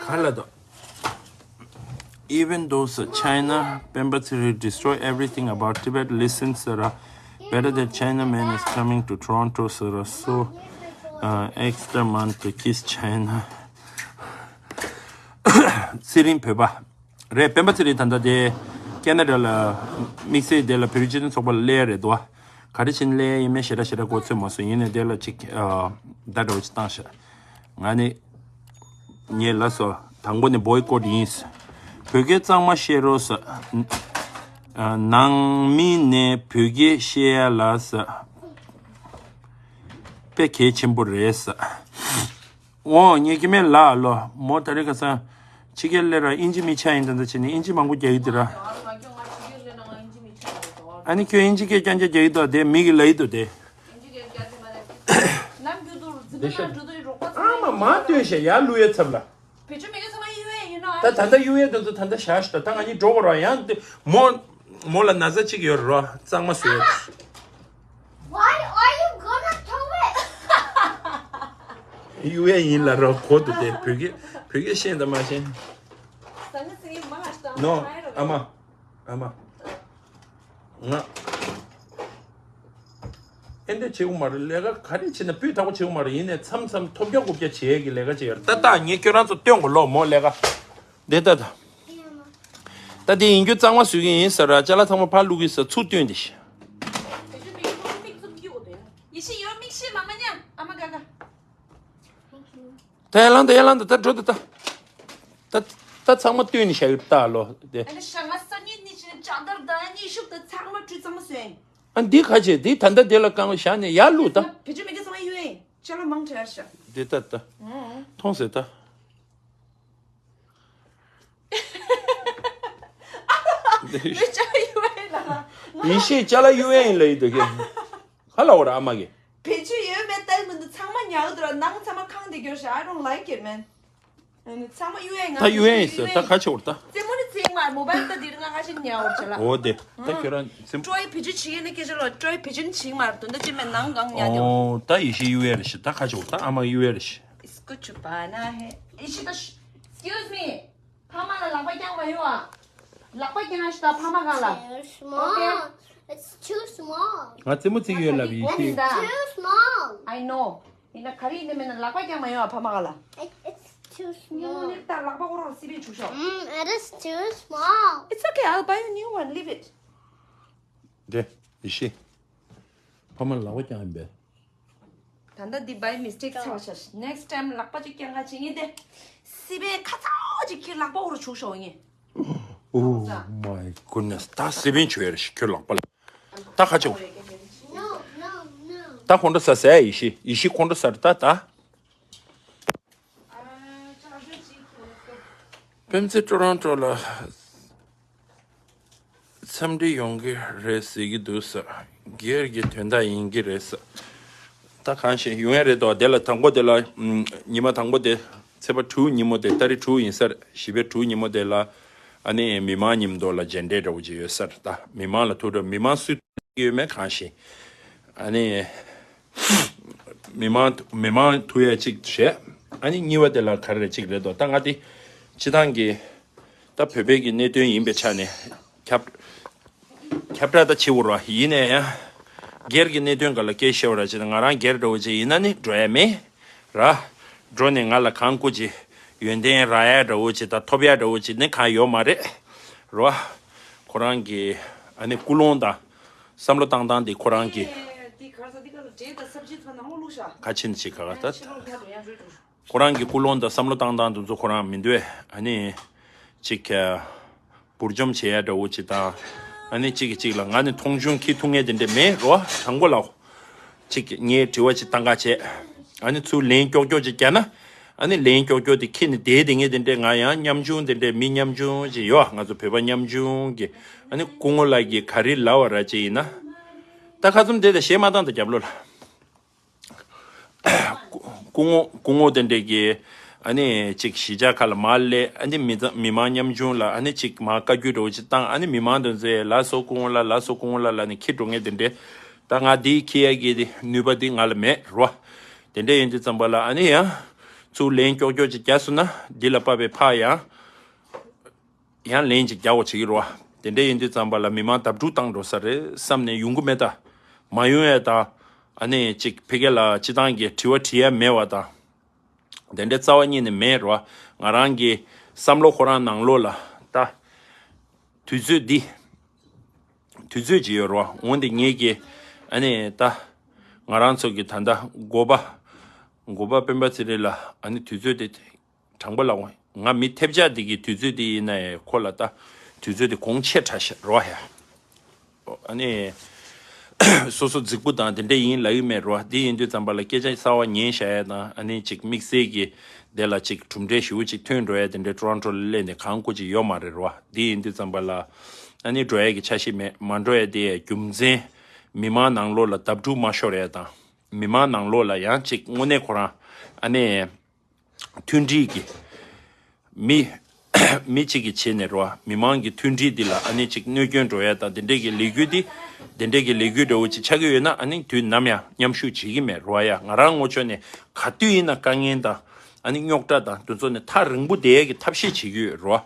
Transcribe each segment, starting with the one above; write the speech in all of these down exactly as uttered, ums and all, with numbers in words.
ག་ལ་དོ། Even though China, Pemba Tsiri destroy everything about Tibet, listen, Sarah. Better that China man is coming to Toronto, Sarah. So, uh, extra month to kiss China. ཚེ་རིང་བོད་པ། རེད། སྤེན་པ་ཚེ་རིང་ད་ལྟ་དེ་ཁེ་ན་ཌ་ལ་དམིགས་བསལ་དེ་ལ་བོད་རིགས་སྤྱི་མཐུན་ཚོགས་པ་ལ་སླེབས་རེད་འདུག་ག་རེ་བྱས་ནས་སླེབས་ཡིན་མིན་ཞེ་དྲག་ཞེ་དྲག་གོ་ཚོད་མ་སོང་། ཡིན་ནའི་དེ་ལ་ཅིག་ཨ། བརྡ་འདྲ་བོ་ཅིག་བཏང་ཤག་ང་ནི་ངས་ལབ་སོང་། དང་པོ་ནས་བོའི་ཀོཊ་ཡིན། བོད་སྐད་གཙང་མ་བཤད་རོགས་ཟེར། ཨ། ནང་མི་ནས་བོད་སྐད་བཤད་ཡ་ལ་ཟེར། དཔེ་གལ་ཆེན་པོ་རེད་ཟེར། འོ། ངས་ཀྱི་མེད་ལ་ལོ། མོ་ད་རེས་ཁ་སང་ཕྱི་རྒྱལ་སླེབས་ར་ཨིན་ཇི་མི་ཆ་ཡིན་ད་ད་བྱས་ནས་ཨིན་ཇི་མང་པོ་རྒྱག་གི་འདུག་ར། ཨ་ནི་ཁྱོད་ཨིན་ཇི་སྐད་རྐྱང་རྐྱང་རྒྱག་གི་འདུག་དེ་མི་གི་ལབ་ཀྱི་འདུག་དེ། དེ་ཤ། ཨ་མ་མ་སྟོན་ཤ་ཡར་བླུག་ཡའི་ཚབ་ལ། བེད་སྤྱོད་མི་དགོས་ཚང་མ་གཡུག་ཡས་ཡིན་ནོ། ད་ད་ལྟ་གཡུག་ཡས་དེ་ཚོ་ད་ལྟ་བཞག་ཤག་ད་ང་གཉིས་འགྲོ་དགོས་ར། ཡང་དེ་མོ་མོ་ལ་ན་ཚ་གཅིག་ཡོད་ར། གཙང་མ་བཟོས། Why are you gonna throw it? གཡུག་ཡས་ཡིན་ལབ་ར། གོ་འདུག་དེ་བོད་སྐད་བོད་སྐད་ཤེས་དང་མ་ཤེས། ནོ། ཨ་མ། ཨ་མ། ང་། ཨེ་འདྲ་བྱེད་དགོས་མ་རེད། ལས་ཀ་ག་རེ་བྱེད་ན་སྤུས་དག་པོ་བྱེད་དགོས་མ་རེད། ཡིན་ནའི་མཚམས་མཚམས་ཐོབ་རྒྱག་རྐུབ་རྒྱག་བྱེད་ཡས་ཀྱི་ལས་ཀ་བྱེད་ཡོད་རེད། ད་ལྟ་ངས་ཁྱོད་རང་ཚོ་སྟོན་དགོས་ལོ་མོ་ལས་ཀ། འདི་ལྟ་ད། ད་འདི་ཡིན་རྒྱུ་གཙང་མ་བཟོ་གི་ཡིན་ཟེར་ར། ཅ་ལག་ཚང་མ་ཕར་བླུག་གི་ཟེར། ཚུར་སྟོན་དེ་ཤི། ཡེ་ཤེས་ཡོད་མིག་ཤེས་མ་མ་ཉམས། ཨ་མ་ག་ག་ད་ཡར་ལངས་ད། ཡར་ལངས་ད། ད་འགྲོ་ད། ད་ད་ད་ཚང་མ་སྟོན་ནས་བཞག་ཡོད་ད་ལོ་དེ། ཨ་ནི་ཤ་ང་ས་ཉིད་ནི་ཅི་ནི་ལྕགས་དར་ད་ཉི་ཤུག་ད་ཚང་མ་བཀྲུས་གཙང་མ་བཟོས་ཡིན། ཨ་འདི་ག་བྱེད། འདི་ད་ལྟ་དེ་ལ་བཀང་བཞག་ནས་ཡར་བླུག་ད། བེད་སྤྱོད་མི་དགོས་ཚང་མ་གཡུག་ཡིན། ཅ་ལག་མང་དྲགས་ཤག་འདི་ད་ད། མཐོང་ཟེར་ད། ཡེ་ཤེས་ཅ་ལག་གཡུག་ཡས་ཡིན་ལབ་ཡི་འདུག་གས། ག་ལ་འོ་ར་ཨ་མ་གི། བེད་སྤྱོད་ཡོད་མེད་ལྟ་གི་མི་འདུག་ཚང་མ་ཉལ་འདུག་ར། ནང་ཚང་མ་ཁང་དེ་གྱོར་ཤག I don't like it, man. ཚང་མ་གཡུག་ཡས་ང་ད་གཡུག་ཡས་ཡིན་ཟེར། ད་ག་བྱེད་འོ་ར་ད། རྩེད་མོ་ནི་རྩེ་མ་མོ་བལ་ད་འདིར་ང་ཁ་ཤས་ཉལ་འོ་ར་ཅ་ལག་འོ་དེ་ད་ཁྱོད་རང་རྩེད་མོ། ཀྲོའི་བེད་སྤྱོད་བྱེད་ཡས་ནི་སྐད་ཆ་ལ། ཀྲོའི་བེད་སྤྱོད་བྱེད་མ་ར། དོན་དག་ཅི་མེད་ནང་གང་ཉལ་དེ་འོ། འོ་ད་ཡེ་ཤེས་གཡུག་ཡས་རེད་ཤི། ད་ག་བྱེད་འོ་ད་ཨ་མ་གཡུག་ཡས་རེད་ཤི། It's good to buy now, hey. ཡེ་ཤེས་ད། Excuse me. ཕ་མ་ལ་ལག་པ་བརྐྱང་མ་ཡོང་ཨ། ལག་པ་བརྐྱང་ཤི་ད་ཕ་མ་སྒང་ལ། Too small. Okay. It's too small. ང་རྩེད་མོ་རྩེ་གི་ཡོད་ལབ་ཡེ་ཤེས། It's too small. I know. ཡིན་ན་ག་རེ་ཡིན་ན་མིན་ན་ལག་པ་བརྐྱང་མ་ཡོང་ཨ་ཕ་མ་སྒང་ལ། It, it's too small. ཉི་མ་ནི་ད་ལག་པ་ཁོ་རང་སི་པན་བྱུག་ཤོག Mm, it is too small. It's okay, I'll buy you a new one. Leave it. དེ་ཡེ་ཤེས། ཕ་མ་ལ་ལག་པ་བརྐྱང་ཡིན་པས། ད་ལྟ་འདི་by mistake ཚར་བ་ཤ། Next time ལག་པ་ཅིག་བརྐྱང་ག་བྱེད་ངེས་ཏེ། སི་པན་ཁ་ཚ་ཅིག་ཁྱེར་ལག་པ་འོ་རུ་བྱུག་ཤོག་ངས། Oh my goodness. ད་སི་པན་བྱུག་ཡ་རེ་ཞིག་ཁྱོད་ལག་པ་ལ། ད་ཁ་ཆེ། ད་ཁོང་ཁྲོ་ཟ་ཟ་ཡ་ཡེ་ཤེས། ཡེ་ཤེས་ཁོང་ཁྲོ་ཟ་རེ་ད་ད། སྤེན་ཚེ་ཊོ་རོན་ཊོ་ལ་འཚམས་འདྲི་ཡོང་གི་རེད་ཟེར་གྱི་འདུག་ཟེར། སྒེར་གྱི་དོན་དག་ཡིན་གྱི་རེད་ཟེར། ད་གང་ཤེས་ཡོང་ཡ་རེད་དོ། དེ་ལ་དང་པོ་དེ་ལ་ཉི་མ་དང་པོ་དེ་ཚེས་པ་དྲུག་ཉིན་མོ་དེ་ཏ་རིག་དྲུག་ཡིན་ས་རེད། བཞི་པའི་དྲུག་ཉིན་མོ་དེ་ལ་ཨ་ནི་མི་མང་མཉམ་དུ་ལ་མཇལ་འཕྲད་འདྲ་བོ་ཅིག་ཡོད་ས་རེད། ད་མི་མང་ལ་ཐུག་འགྲོ་མི་མང་སུ་ཡོད་མེད་གང་ཤེས། ཨ་ནི། མི་མང་མི་མང་ཐུག་ཡ་གཅིག་བྱས། ཨ་ནི་གཉིས་པ་དེ་ལ་ག་རེ་རེད་གཅིག་རེད་དོ། ད་ང་དེ་སྤྱི་བཏང་གི་ད་བོད་པའི་གི་གནད་དོན་ཡིན་པའི་ཆ་ནས་ཁྱབ་ཁྱབ་བསྒྲགས་ད་བྱེད་འུ་ར། ཡིན་ནའི་ཡང་སྒེར་གྱི་གནད་དོན་སྒང་ལ་སྐད་བཤད་འུ་ར་བྱས་ན་ང་རང་སྒེར་འདྲ་བོ་ཅིག་ཡིན་ན་ནི་འགྲོ་ཡ་མེད་ར། འགྲོ་ནས་ང་ལ་གང་སྐུ་ཅིག་ཡོན་ཏན་རག་ཡ་འདྲ་བོ་ཅིག་དང་ཐོབ་ཡ་འདྲ་བོ་ཅིག་ནི་གང་ཡོད་མ་རེད་ར། ཁོ་རང་གི་ཨ་ནི་ཀུན་སློང་དང་། བསམ་བློ་བཏང་སྟངས་དེ་ཁོ་རང་གི་ཁ་ཆེན་ཅིག་ག་ག་ད། ཁོ་རང་གི་ཀུན་སློང་དང་བསམ་བློ་བཏང་སྟངས་དེ་ཚོ་ཁོ་རང་མི་འདོད། ཨ་ནི་ཅིག་བུར་འཇོམས་བྱེད་ཡ་འདྲ་བོ་ཅིག་དང་། ཨ་ནི་གཅིག་གིས་གཅིག་ལ་ང་ནི་མཐོང་ཆུང་ཁྱི་ཐུག་ངེས་དེ་འདྲས་མེད་རོ། དང་པོ་ལ་ཅིག་ངས་དྲི་བ་ཅིག་བཏང་ག་བྱས། ཨ་ནི་ཚུར་ལན་ཀྱོག་ཀྱོག་ཅིག་བརྒྱབ་ན། ཨ་ནི་ལན་ཀྱོག་ཀྱོག་དེ་ཁྱེར་ནས་བསྡད་དེ་ངས་དེ་འདྲས། ང་ཡང་ཉམ་ཆུང་དེ་འདྲས་མི་ཉམ་ཆུང་ཅིག་ཡོད། ང་ཚོ་བོད་པ་ཉམ་ཆུང་གི། ཨ་ནི་སྐུ་ངོ་ལགས་ཀྱིས་ག་རེ་ལབ་པ་ར་ཅིག་ཡིན་ན། ད་ཁ་བཙུམ་བསྡད་དང་གཞས་མ་བཏང་དང་རྒྱབ་ལོགས་ལ། སྐུ་ངོ་སྐུ་ངོ་དེ་འདྲས་ཀྱིས་ཨ་ནི་ཅིག་གཞིས་ཆགས་ཁག་ལ་མར་སླེབས། ཨ་ནི་མི་ཚང་མི་མང་ཉམ་ཆུང་ལ་ཨ་ནི་ཅིག་མར་བཀའ་བཀྱོན་འདྲ་བོ་ཅིག་བཏང་། ཨ་ནི་མི་མང་དེ་ཚོས་ལགས་སོ་སྐུ་ངོ་ལགས། ལགས་སོ་སྐུ་ངོ་ལགས་ལབ་ནས་འཁྱེར་འགྲོ་མཁན་དེ་འདྲས། ད་ང་འདི་འཁྱེར་ཡ་གི་དེ་ནུས་པ་འདི་ང་ལ་མེད་རོ། དེ་འདྲས་ཡིན་དུས་ཙམ་པ་ལ་ཨ་ནི་ཡང་ ཚུར་ལན་ཀྱོག་ཀྱོག་ཅིག་རྒྱག་སོང་ན་འདི་ལ་དཔག་པའི་ཕར་ཡང་ཡང་ལན་ཅིག་རྒྱག་དགོས་བྱེད་ཀྱི་རེད་བ། དེ་འདྲ་ཡིན་དུས་ཙམ་པ་ལ་མི་མང་བརྡབ་འཁྲུག་བཏང་འགྲོ་ས་རེད་བསམ་ནས་ཡོང་གི་མེད་ད། མ་ཡོང་ཡ་ད། ཨ་ནི་ཅིག་ཕ་གི་ལ་སྤྱི་བཏང་གི་དྲི་བ་དྲི་ཡ་མེད་བ་ད། དེ་འདྲའི་རྩ་བ་ཉིད་ནས་མེད་རོ། ང་རང་གི་བསམ་བློ་ཁོ་རང་ནང་ལོགས་ལ་ད་དུས་ཚོད་འདི་དུས་ཚོད་ཅིག་ཡོད་རོ། འོན་ཏེ་ངེད་ཀྱི་ཨ་ནི་ད་ང་རང་ཚོ་གི་ད་ལྟ་འགོ་པ་འགོ་པ་སྤེན་པ་ཚེ་རིང་ལ་ཨ་ནི་དུས་ཚོད་དེ་དྲང་པོ་ལབ་ང་མི་ཐེབས་ཆག་འདི་གི་དུས་ཚོད་དེ་ཡིན་ན་ཡང་ཁོ་ལ་ད་དུས་ཚོད་དེ་གོང་ཆེ་དྲགས་ཤག་རོ་ཡ། ཨ་ནི། སོ་སོ་རྫིག་པོ་དང་དེ་འདྲ་ཡིན་ལབ་ཀྱི་མེད་རོ། དེ་ཡིན་དུས་ཙམ་པ་ལ་སྐད་ཆ་གསར་བ་ཉན་བཞག་ཡ་དང་ཨ་ནི་ཅིག་དམིགས་བསལ་གྱི་དེ་ལ་ཅིག་གྲུབ་འབྲས་ཞེ་པོ་ཅིག་ཐོན་འགྲོ་ཡ་དེ་འདྲ་ཊོ་རོན་ཊོ་ལ་སླེབས་ནས་གང་དགོས་ཅིག་ཡོད་མ་རེད་རོ། དེ་ཡིན་དུས་ཙམ་པ་ལ་ཨ་ནི་འགྲོ་ཡ་གི་འཆར་གཞི་མེད། མ་འགྲོ་ཡ་དེ་རྒྱུ་མཚན་མི་མང་ནང་ལོགས་ལ་བརྡབ་འཁྲུག་མ་ཤོར་ཡ་དང་མི་མང་ནང་ལོགས་ལ་ཡང་ཅིག་དངོས་གནས་ཁོ་རང་ཨ་ནི། མཐུན་སྒྲིལ་གྱི་མི་མི་གཅིག་གིས་བྱས་ནས་རོ། མི་མང་གི་མཐུན་སྒྲིལ་འདི་ལ་ཨ་ནི་ཅིག་གནོད་སྐྱོན་འགྲོ་ཡ་དང་དེ་འདྲས་ཀྱི་ལས་འགུལ་འདི་དེ་འདྲས་ཀྱི་ལས་འགུལ་འདྲ་བོ་ཅིག་ཆགས་ཀྱི་ཡོད་ན་ཨ་ནི་དུས་ནམ་ཡང་མཉམ་ཞུགས་བྱེད་ཀྱི་མེད་རོ། ཡ་ང་རང་ངོ་ཕྱོགས་ནས་ག་དུས་ཡིན་ན་དཀའ་ངལ་དང་ཨ་ནི་རྙོག་དྲ་དང་དེ་ཚོ་ནས་ཐག་རིང་པོ་བསྡད་ཡ་གི་ཐབས་ཤེས་བྱེད་ཀྱི་ཡོད་རོ།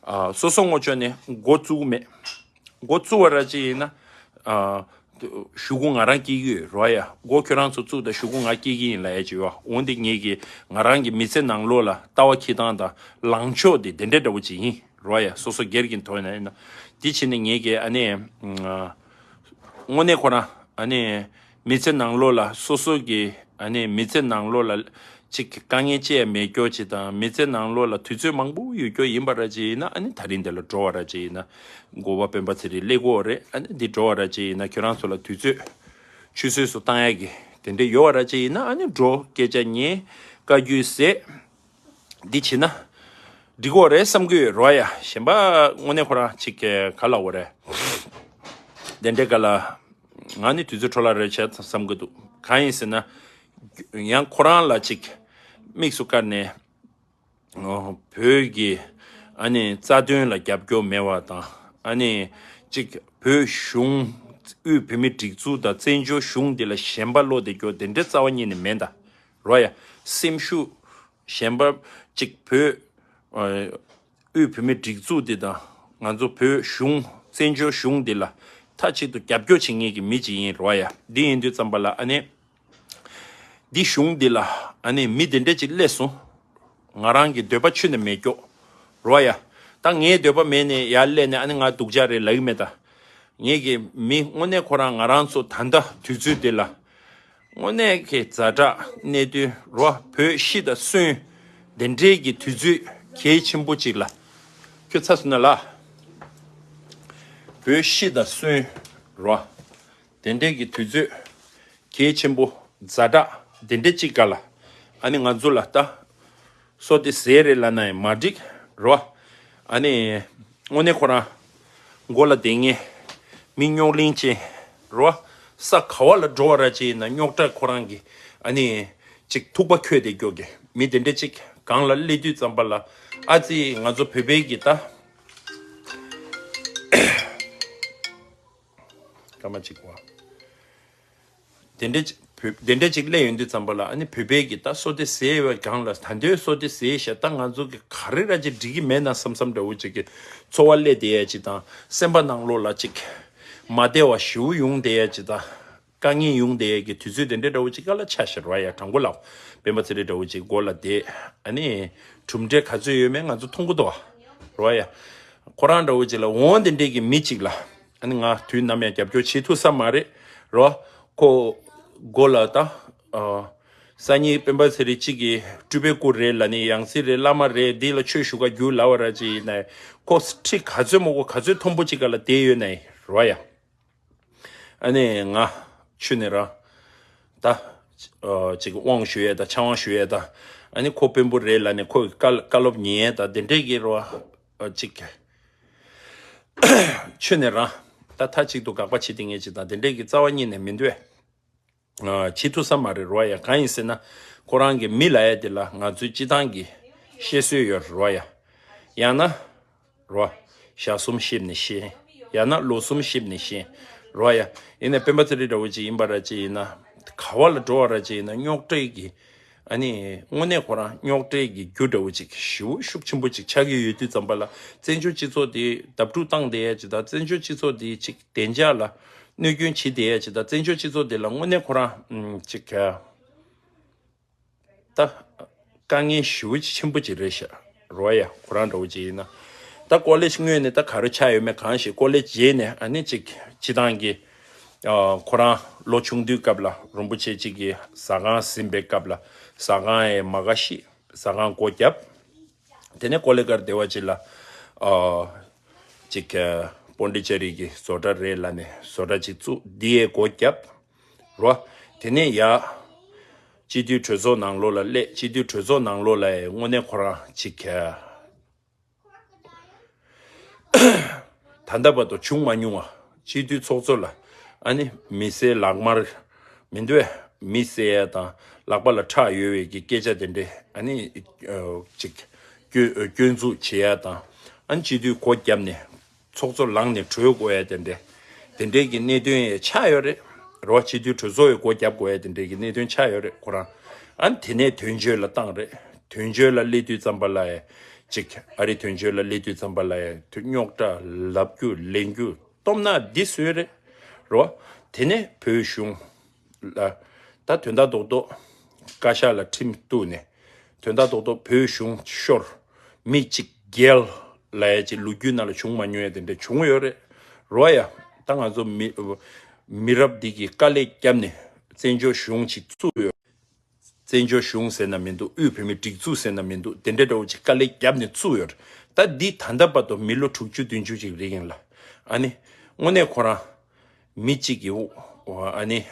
ཨ་སོ་སོ་ངོ་ཕྱོགས་ནས་འགོ་བཙུགས་མེད། འགོ་བཙུགས་པ་ར་ཅིག་ཡིན་ན། ཨ། གཞུག་གུ་ང་རང་སྐྱེལ་གྱི་ཡོད་རོ་ཡ། འགོ་ཁྱོད་རང་ཚོ་བཙུགས་དང་གཞུག་གུ་ང་སྐྱེལ་གྱི་ཡིན་ལབ་ཡ་ཅིག་ཡོད། འོན་ཏེ་ངེད་ཀྱིས་ང་རང་གི་མི་ཚེ་ནང་ལོགས་ལ་ལྟ་བ་འཁྱེར་སྟངས་དང་ལངས་ཕྱོགས་དེ་དེ་འདྲ་འདྲ་བོ་ཅིག་ཡིན་རོ་ཡ། སོ་སོ་སྒེར་གྱི་ཐོག་ནས་ཡིན་ན། དེ་བྱས་ནས་ངེད་ཀྱིས་ཨ་ནི། དངོས་གནས་ཁོ་རང་ཨ་ནི། མི་ཚེ་ནང་ལོགས་ལ་སོ་སོ་གི་ཨ་ནི་མི་ཚེ་ནང་ལོགས་ལ་ཅིག་དཀའ་ངལ་ཅི་ཡང་མེད་སྐྱོ་ཅིག་དང་མི་ཚེ་ནང་ལོགས་ལ་དུས་ཚོད་མང་པོ་ཡོད་སྐྱོ་ཡིན་པ་ར་ཅིག་ཡིན་ན་ཨ་ནི་ད་རིང་འདི་ལ་འགྲོ་བ་ར་ཅིག་ཡིན་ན་འགོ་པ་སྤེན་པ་ཚེ་རིང་སླེབས་ཀྱི་ཡོད་རེད། ཨ་ནི་འདི་འགྲོ་བ་ར་ཅིག་ཡིན་ན་ཁྱོད་རང་ཚོ་ལ་དུས་ཚོད་ཆུད་ཟོས་སུ་བཏང་ཡ་གི་དེ་འདྲ་ཡོད་བ་ར་ཅིག་ཡིན་ན་ཨ་ནི་འགྲོ། སྐད་ཆ་ཉན། བཀའ་བརྒྱུད་ཟེར། འདི་བྱེད་ན་འགྲིག་གོ་རེད་བསམ་གི་ཡོད་རོ་ཡ། གཞན་པ་དངོས་གནས་ཁོ་རང་ཅིག་ག་ལ་འོ་རེད། དེ་འདྲའི་ག་ལ་ང་ནི་དུས་ཚོད་འཕྲོ་བརླག་རེད་བྱས་བསམ་གི་འདུག་གང་ཡིན་ཟེར་ན་ཡང་ཁོ་རང་ལ་ཅིག་དམིགས་སུ་བཀར་ནས་བོད་ཀྱི་ཨ་ནི་རྩ་དོན་ལ་རྒྱབ་སྐྱོར་མེད་པ་དང་ཨ་ནི་ཅིག་བོད་གཞུང་དབུས་བོད་མིའི་སྒྲིག་འཛུགས་དང་བཙན་བྱོལ་གཞུང་འདི་ལ་ཞེན་པ་བློ་བདེ་སྐྱོ་དེ་འདྲའི་རྩ་བ་ཉིད་ནས་མེད་ད་རོ་ཡ། སེམས་ཤུགས། གཞན་པ་གཅིག་བོད། ཨ། དབུས་བོད་མིའི་སྒྲིག་འཛུགས་འདི་དང་ང་ཚོ་བོད་གཞུང་བཙན་བྱོལ་གཞུང་འདི་ལ་མཐའ་གཅིག་ཏུ་རྒྱབ་སྐྱོར་བྱེད་མཁན་གྱི་མི་ཅིག་ཡིན་རོ་ཡ། འདི་ཡིན་དུས་ཙམ་པ་ལ་ཨ་ནི། འདི་གཞུང་འདི་ལ་ཨ་ནི་མི་འདི་འདྲ་ཅིག་སླེབས་སོང་། ང་རང་གི་འདོད་པ་ཁྱོན་ནས་མེད་སྐྱོ་རོ་ཡ། ད་ངའི་འདོད་པ་མེད་ནས་ཡར་སླེབས་ནས་ཨ་ནི་ང་སྡུག་ཅག་རེད་ལབ་ཀྱི་མེད་ད། ངེད་ཀྱི་མི་དངོས་གནས་ཁོ་རང་ང་རང་ཚོ་ད་ལྟ་དུས་ཚོད་འདི་ལ། དངོས་གནས་ཀྱི་ཛ་དྲག་གནད་དོན་རོ། བོད་ཤི་དང་གསོན། དེ་འདྲའི་གི་དུས་ཚོད་གལ་ཆེན་པོ་ཅིག་ལ། ཁྱོད་ཚ་སོང་ན་ལ། བོད་ཤི་དང་གསོན་རོ། དེ་འདྲའི་གི་དུས་ཚོད་གལ་ཆེན་པོ་ཛ་དྲག་དེ་འདྲ་ཅིག་ག་ལ། ཨ་ནི་ང་ཚོ་ལ་ལྟ། སོ་དེ་ཟས་རེད་ལབ་ན་ཡང་མ་འགྲིག་རོ། ཨ་ནི་དངོས་གནས་ཁོ་རང་མགོ་ལ་བསྡད་མཁན་མི་རྙོག་གླེང་ཅན་རོ། ས་ག་བ་ལ་འགྲོ་བ་ར་ཅིག་ཡིན་ན་རྙོག་དྲ་ཁོ་རང་གི་ཨ་ནི་ཅིག་ཐུག་པ་ཁོལ་བསྡད་སྐྱོ་གི་མི་དེ་འདྲ་ཅིག་སྒང་ལ་སླེབས་དུས་ཙམ་པ་ལ་ཨ་ཙི་ང་ཚོ་བོད་པའི་གི་ད་སྐར་མ་གཅིག་བ། དེ་འདྲ་ཅིག་བོད་དེ་འདྲ་ཅིག་སླེབས་ཡོང་དུས་ཙམ་པ་ལ་ཨ་ནི་བོད་པའི་གི་ད་སོ་དེ་ཟས་པའི་སྒང་ལ་ད་འདོད་སོ་དེ་ཟས་ཤ་ད་ང་ཚོ་གི་ག་རེ་ར་ཅིག་འགྲིག་གི་མེད་ན་བསམ་བསམ་འདྲ་བོ་ཅིག་གི་ཚོར་བ་སླེབས་བསྡད་ཡ་ཅིག་དང་སེམས་པ་ནང་ལོགས་ལ་ཅིག་མ་བདེ་བ་ཞེ་པོ་ཡོང་བསྡད་ཡ་ཅིག་དང་དཀའ་ངལ་ཡོང་བསྡད་ཡ་གི་དུས་ཚོད་དེ་འདྲ་འདྲ་བོ་ཅིག་ག་ལ་ཆགས་ཤག་རོ་ཡ། དྲང་པོ་ལབ་སྤེན་པ་ཚེ་རིང་འདྲ་བོ་ཅིག་མགོ་ལ་བསྡད་ཨ་ནི་གྲུབ་འབྲས་ག་ཚོད་ཡོད་མེད་ང་ཚོ་མཐོང་གི་འདུག་རོ་ཡ། ཁོ་རང་འདྲ་བོ་ཅིག་ལ་འོང་དེ་འདྲས་གི་མི་ཅིག་ལ། ཨ་ནི་ང་དུས་ནམ་ཡང་རྒྱབ་སྐྱོར་བྱེད་ཐུབ་ས་མ་རེད་རོ། ཁོ་མགོ་ལ་ད། ཨ། སང་ཉིན་སྤེན་པ་ཚེ་རིང་གཅིག་གིས་སྤྲུལ་པའི་སྐུ་རེད་ལབ་ནས་ཡང་སྲིད་རེད་བླ་མ་རེད་འདི་ལ་ཆོས་ཞུ་ག་རྒྱུགས་ལབ་པ་ར་ཅིག་ཡིན་ན་ཁོ་ཁྲི་ག་ཚོད་མང་པོ་ག་ཚོད་མཐོན་པོ་ཅིག་ག་ལ་བསྡད་ཡོད་ན་རོ་ཡ། ཨ་ནི་ང་ཆུ་ནས་ར་ད། ཨ། ཅིག་དབང་ཞུ་ཡས་ད་ཕྱག་དབང་ཞུ་ཡས་ད། ཨ་ནི་ཁོ་དཔོན་པོ་རེད་ལབ་ནས་ཁོ་གི་བཀའ་བཀའ་སློབ་ཉན་ཡས་ད་དེ་འདྲས་ཀྱི་རོ། ཨ། ཅིག་ཆུ་ནས་རང་ད་མཐའ་གཅིག་ཏུ་དགག་པ་བྱེད་དེ་ངེས་ཅིག་དང་དེ་འདྲས་ཀྱི་རྩ་བ་ཉིད་ནས་མི་འདུག་ཨེ། ཨ། བྱེད་ཐུབ་ས་མ་རེད་རོ་ཡ། གང་ཡིན་ཟེར་ན་ཁོ་རང་གི་མི་ལ་ཡ་དེ་ལ་ང་ཚོའི་སྤྱི་བཏང་གི་བཤད་སྲོལ་ཡོད་རོ་ཡ། ཡང་ན་རོ། ཞག་གསུམ་ཤེབ་ནས་ཤེས། ཡང་ན་ལོ་གསུམ་ཤེབ་ནས་ཤེས་རོ་ཡ། ཡིན་ནའི་སྤེན་པ་ཚེ་རིང་འདྲ་བོ་ཅིག་ཡིན་པ་ར་ཅིག་ཡིན་ན་ག་བ་ལ་འགྲོ་བ་ར་ཅིག་ཡིན་ན་རྙོག་དྲ་གི་ ཨ་ནི་དངོས་གནས་ཁོ་རང་རྙོག་དྲའི་གི་རྒྱུ་འདྲ་བོ་ཅིག་ཞེ་པོ་ཤུགས་ཆེན་པོ་ཅིག་ཆགས་ཀྱི་ཡོད་དུས་ཙམ་པ་ལ། བཙན་བྱོལ་སྤྱི་ཚོགས་དེ་བརྡབ་འཁྲུག་བཏང་བསྡད་ཡ་ཅིག་དང་། བཙན་བྱོལ་སྤྱི་ཚོགས་དེ་ཅིག་བདེ་འཇགས་ལ་གནོད་སྐྱོན་བྱེད་བསྡད་ཡ་ཅིག་དང་། བཙན་བྱོལ་སྤྱི་ཚོགས་དེ་ལ་དངོས་གནས་ཁོ་རང་ཨམ་ཅིག་ད་དཀའ་ངལ་ཞེ་པོ་ཅིག་ཆེན་པོ་ཅིག་རེད་ཤག་རོ་ཡ། ཁོ་རང་འདྲ་བོ་ཅིག་ཡིན་ན། ད་ཀོ་ལེཇ་སྔོན་ནས་ད་ག་རེ་ཆགས་ཡོད་མེད་གང་ཤེས། ཀོ་ལེཇ་རྗེས་ནས་ཨ་ནི་ཅིག་སྤྱི་བཏང་གི་ཨ་ཁོ་རང་ལོ་ཆུང་དུས་སྐབས་ལ་རིན་པོ་ཆེ་གཅིག་གིས་ཟ་ཁང་ཟིན་པའི་སྐབས་ལ་ཟ་ཁང་ཡི་མ་ག་ཤི་ཟ་ཁང་སྒོ་བརྒྱབ། དེ་ནས་ཀོ་ལི་གྷལ་སྡེ་བ་ཅིག་ལ་ཨ་ཅིག་ཨ་པོན་ཌི་ཅེ་རི་གི་བཟོ་གྲྭ་རེད་ལབ་ནས་བཟོ་གྲྭ་ཅིག་བཙུགས། དེ་ཡི་སྒོ་བརྒྱབ་རོ། དེ་ནས་ཡ་སྤྱི་འཐུས་གྲོས་ཚོགས་ནང་ལོགས་ལ་སླེབས། སྤྱི་འཐུས་གྲོས་ཚོགས་ནང་ལོགས་ལ་ཡ་དངོས་གནས་ཁོ་རང་ཅིག་ཨ་ད་ལྟ་བར་དུ་བྱུང་མ་མྱོང་བ། སྤྱི་འཐུས་ཚོགས་གཙོ་ལ་ཨ་ནི་མི་སེར་ལག་དམར་མི་འདུག་བས། མི་བསད་ཡ་དང་ལག་པ་ལ་ཁྲག་ཡོད་པའི་གི་སྐད་ཆ་དེ་འདྲས་ཨ་ནི་ཨ་ཅིག་སྐྱོན་སྐྱོན་འཛུགས་བྱེད་ཡ་དང་། ཨ་ནི་སྤྱི་འཐུས་སྒོ་བརྒྱབ་ནས་ཚོགས་གཙོ་ལངས་ནས་གྲོལ་དགོས་ཡ་དེ་འདྲས། དེ་འདྲས་ཀྱི་གནད་དོན་ཡང་ཆགས་ཡོད་རེད་རོ། སྤྱི་འཐུས་གྲོས་ཚོགས་ཡི་སྒོ་བརྒྱབ་དགོས་ཡ་དེ་འདྲས་ཀྱི་གནད་དོན་ཆགས་ཡོད་རེད་ཁོ་རང་། ཨ་ནི་དེ་ནས་དོན་གཅོད་ལ་བཏང་རེད། དོན་གཅོད་ལ་སླེབས་དུས་ཙམ་པ་ལ་ཡ་ཅིག་ཨ་རི་དོན་གཅོད་ལ་སླེབས་དུས་ཙམ་པ་ལ་ཡ་རྙོག་དྲ་ལབ་རྒྱུ་ལེན་རྒྱུ་སྟོབས་ན་འདི་བཟོས་རེད་རོ། དེ་ནས་བོད་གཞུང་ལ་ད་དོན་དག་རྡོག་རྡོག་བཀའ་ཤག་ལ་ཁྲིམས་གཏུགས་ནས་དོན་དག་རྡོག་རྡོག་བོད་གཞུང་ཤོར། མི་གཅིག་རྒྱལ་ལབ་ཡ་ཅིག་ལོ་རྒྱུས་ནང་ལ་བྱུང་མ་མྱོང་ཡ་དེ་འདྲ་བྱུང་ཡོད་རེད་རོ་ཡ། ད་ང་ཚོ་མི་མི་རབས་འདི་གིས་དཀའ་ལས་བརྒྱབ་ནས་བཙན་བྱོལ་གཞུང་ཅིག་བཙུགས་ཡོད། བཙན་བྱོལ་གཞུང་ཟེར་ན་མི་འདུག་དབུས་བོད་མིའི་སྒྲིག་འཛུགས་ཟེར་ན་མི་འདུག་དེ་འདྲ་འདྲ་བོ་ཅིག་དཀའ་ལས་བརྒྱབ་ནས་བཙུགས་ཡོད་རེད། ད་འདི་ད་ལྟ་བར་དུ་མི་ལོ་དྲུག་ཅུ་བདུན་ཅུ་ཅིག་རེད་ཡིན་ལ། ཨ་ནི་དངོས་གནས་ཁོ་རང་མི་གཅིག་གི་ཨ་ནི་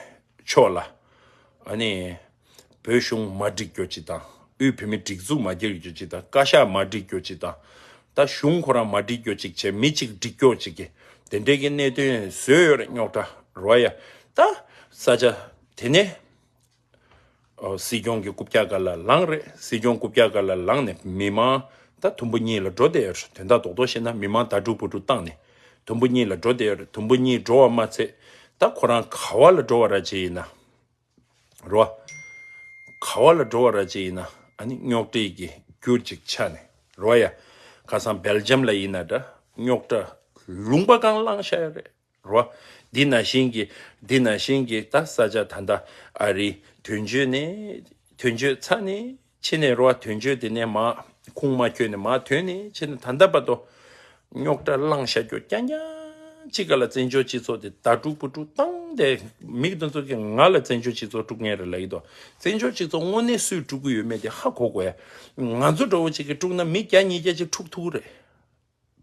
ཕྱོགས་ལ་ཨ་ནི་བོད་གཞུང་མ་འགྲིག་རྒྱུ་ཅིག་དང་། དབུས་བོད་མིའི་སྒྲིག་འཛུགས་མ་འགྲིག་རྒྱུ་ཅིག་དང་། བཀའ་ཤག་མ་འགྲིག་རྒྱུ་ཅིག་དང་། ད་གཞུང་ཁོ་རང་མ་འགྲིག་རྒྱུ་ཅིག་བྱས། མི་གཅིག་འགྲིག་རྒྱུ་ཅིག་གི་དེ་འདྲའི་གི་གནད་དོན་བཟོས་ཡོད་རེད། རྙོག་དྲ་རོ་ཡ། ད་ས་ཆ་དེ་ནས་ཨོ་སྲིད་སྐྱོང་གི་རྐུབ་བཀྱག་སྒང་ལ་ལངས་རེད། སྲིད་སྐྱོང་རྐུབ་བཀྱག་སྒང་ལ་ལངས་ནས་མི་མང་ད་དུམ་བུ་གཉིས་ལ་འགྲོ་བསྡད་ཡོད་རེད། དོན་དག་རྡོག་རྡོག་བཤད་ན་མི་མང་ད་དཀྲུག་ཕུ་དཀྲུག་བཏང་ནས་དུམ་བུ་གཉིས་ལ་འགྲོ་བསྡད་ཡོད་རེད། དུམ་བུ་གཉིས་འགྲོ་བ་མ་ཚད་ད་ཁོ་རང་ག་བ་ལ་འགྲོ་བ་ར་ཅིག་ཡིན་ན་རོ། ག་བ་ལ་འགྲོ་བ་ར་ཅིག་ཡིན་ན་ཨ་ནི་རྙོག་དྲའི་གི་རྒྱུ་ཅིག་ཆགས་ནས་རོ་ཡ། ཁ་སང་སྦེལ་ཇམ་ལ་ཡིན་ན་འདྲ་རྙོག་དྲ་ལུང་པ་གང་བླངས་བཞག་ཡོད་རེད། རོ། འདི་ནང་བཞིན་གྱི་འདི་ནང་བཞིན་གྱི་ད་ས་ཆ་ད་ལྟ་ཨ་རི་དོན་གཅོད་ནས་དོན་གཅོད་ཚ་ནས་ཕྱི་ནས་རོ། དོན་གཅོད་དེ་ནས་མ་ཁུངས་མ་འཁྱོལ་ནས་མ་ཐོན་ནས་ཕྱི་ནས་ད་ལྟ་བར་དུ་རྙོག་དྲ་བླངས་བཞག་རྒྱུ་རྐྱང་རྐྱང་གཅིག་ག་ལ་བཙན་བྱོལ་སྤྱི་ཚོགས་དེ་ད་དཀྲུག་ཕུ་དཀྲུག་བཏང་སྟེ་མི་དེ་ཚོ་གིས་ང་ལ་བཙན་བྱོལ་སྤྱི་ཚོགས་དཀྲུག་མཁན་རེད་ལབ་ཀྱི་འདུག་བཙན་བྱོལ་སྤྱི་ཚོགས་དངོས་གནས་སུས་དཀྲུག་གི་ཡོད་མེད་དེ་ཧ་གོ་དགོས་ཡ། ང་ཚོ་འདྲ་བོ་ཅིག་གིས་དཀྲུག་ན་མི་བརྒྱ་ཉིས་བརྒྱ་ཅིག་དཀྲུག་ཐུབ་ཀྱི་རེད།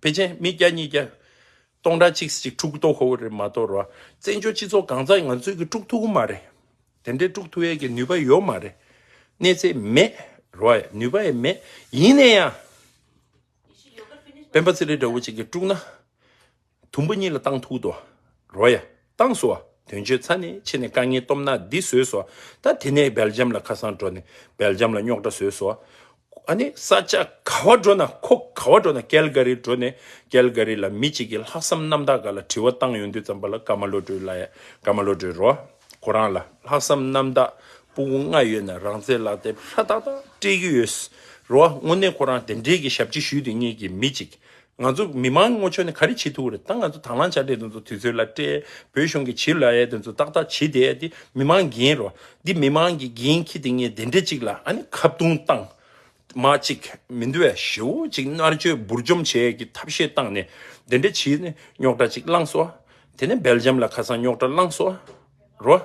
ཕལ་ཆེར་མི་བརྒྱ་ཉིས་བརྒྱ། སྟོང་ཕྲག་གཅིག་ཅིག་དཀྲུག་ཐུབ་ཀྱི་རེད་མ་གཏོགས་རོ། བཙན་བྱོལ་སྤྱི་ཚོགས་གང་ཚང་ང་ཚོས་ཀྱིས་དཀྲུག་ཐུབ་ཀྱི་མ་རེད། དེ་འདྲའི་དཀྲུག་ཐུབ་ཡས་ཀྱི་ནུས་པ་ཡོད་མ་རེད། གནས་ཚད་མེད་རོ། ཡ་ནུས་པ་ཡང་མེད། ཡིན་ན་ཡང་སྤེན་པ་ཚེ་རིང་འདྲ་བོ་ཅིག་གིས་དཀྲུག་ན་དུམ་བུ་གཉིས་ལ་བཏང་ཐུབ་ཀྱི་འདུག་རོ། ཡ་བཏང་སོང་བ། དོན་གཅོད་ཚ་ནས་ཕྱི་ནས་དཀའ་ངལ་སྟོབས་ན་འདི་བཟོས་སོང་། ད་དེ་ནས་སྦེལ་ཇམ་ལ་ཁ་སང་འགྲོ་ནས་སྦེལ་ཇམ་ལ་རྙོག་དྲ་བཟོས་སོང་། ཨ་ནི་ས་ཆ་ག་བ་འགྲོ་ན་ཁོ་ག་བ་འགྲོ་ན་ཀལ་ག་རི་འགྲོ་ནས་ཀལ་ག་རི་ལ་མི་གཅིག་གིས་ལྷག་བསམ་རྣམ་དག་སྒང་ལ་དྲི་བ་བཏང་ཡོང་དུས་ཙམ་པ་ལ་ཀརྨ་བློ་གྲོས་ལ་ཡ་ཀརྨ་བློ་གྲོས་རོ། ཁོ་རང་ལ་ལྷག་བསམ་རྣམ་དག་སྤུ་གུ་ལྔ་ཡོད་ན་རང་བཙན་ལག་དེབ་ཧྲ་ཏག་ཏག་སྤྲད་ཀྱི་ཡོད་རོ། དངོས་གནས་ཁོ་རང་དེ་འདྲའི་གི་ཞབས་ཕྱི་ཞུས་དེ་ངེད་ཀྱི་མི་གཅིག་ང་ཚོ་མི་མང་ངོ་ཕྱོགས་ནས་ག་རེ་བྱེད་ཐུབ་རེད། ད་ང་ཚོ་དང་བླངས་དཔྱ་ཁྲལ་དེ་ཚོ་དུས་ཚོད་ལ་སྤྲད། བོད་གཞུང་གི་བྱེད་ལ་ཡ་དེ་ཚོ་ཏག་ཏག་བྱེད་བསྡད་དེ་མི་མང་འགན་རོ། འདི་མི་མང་གི་འགན་འཁྱེར་དེ་ངས་དེ་འདྲ་ཅིག་ལ་ཨ་ནི་ཁ་བརྡུང་བཏང་། མ་གཅིག་མི་འདུག་བས་ཞེ་པོ་ཅིག་མནར་གཅོད་འབུར་འཇོམས་བྱེད་ཀྱི་ཐབས་ཤེས་བཏང་ནས་དེ་འདྲ་བྱས་ནས་རྙོག་དྲ་ཅིག་བསླངས་སོང་། དེ་ནས་སྦེལ་ཇམ་ལ་ཁ་སང་རྙོག་དྲ་བསླངས་སོང་། རོ།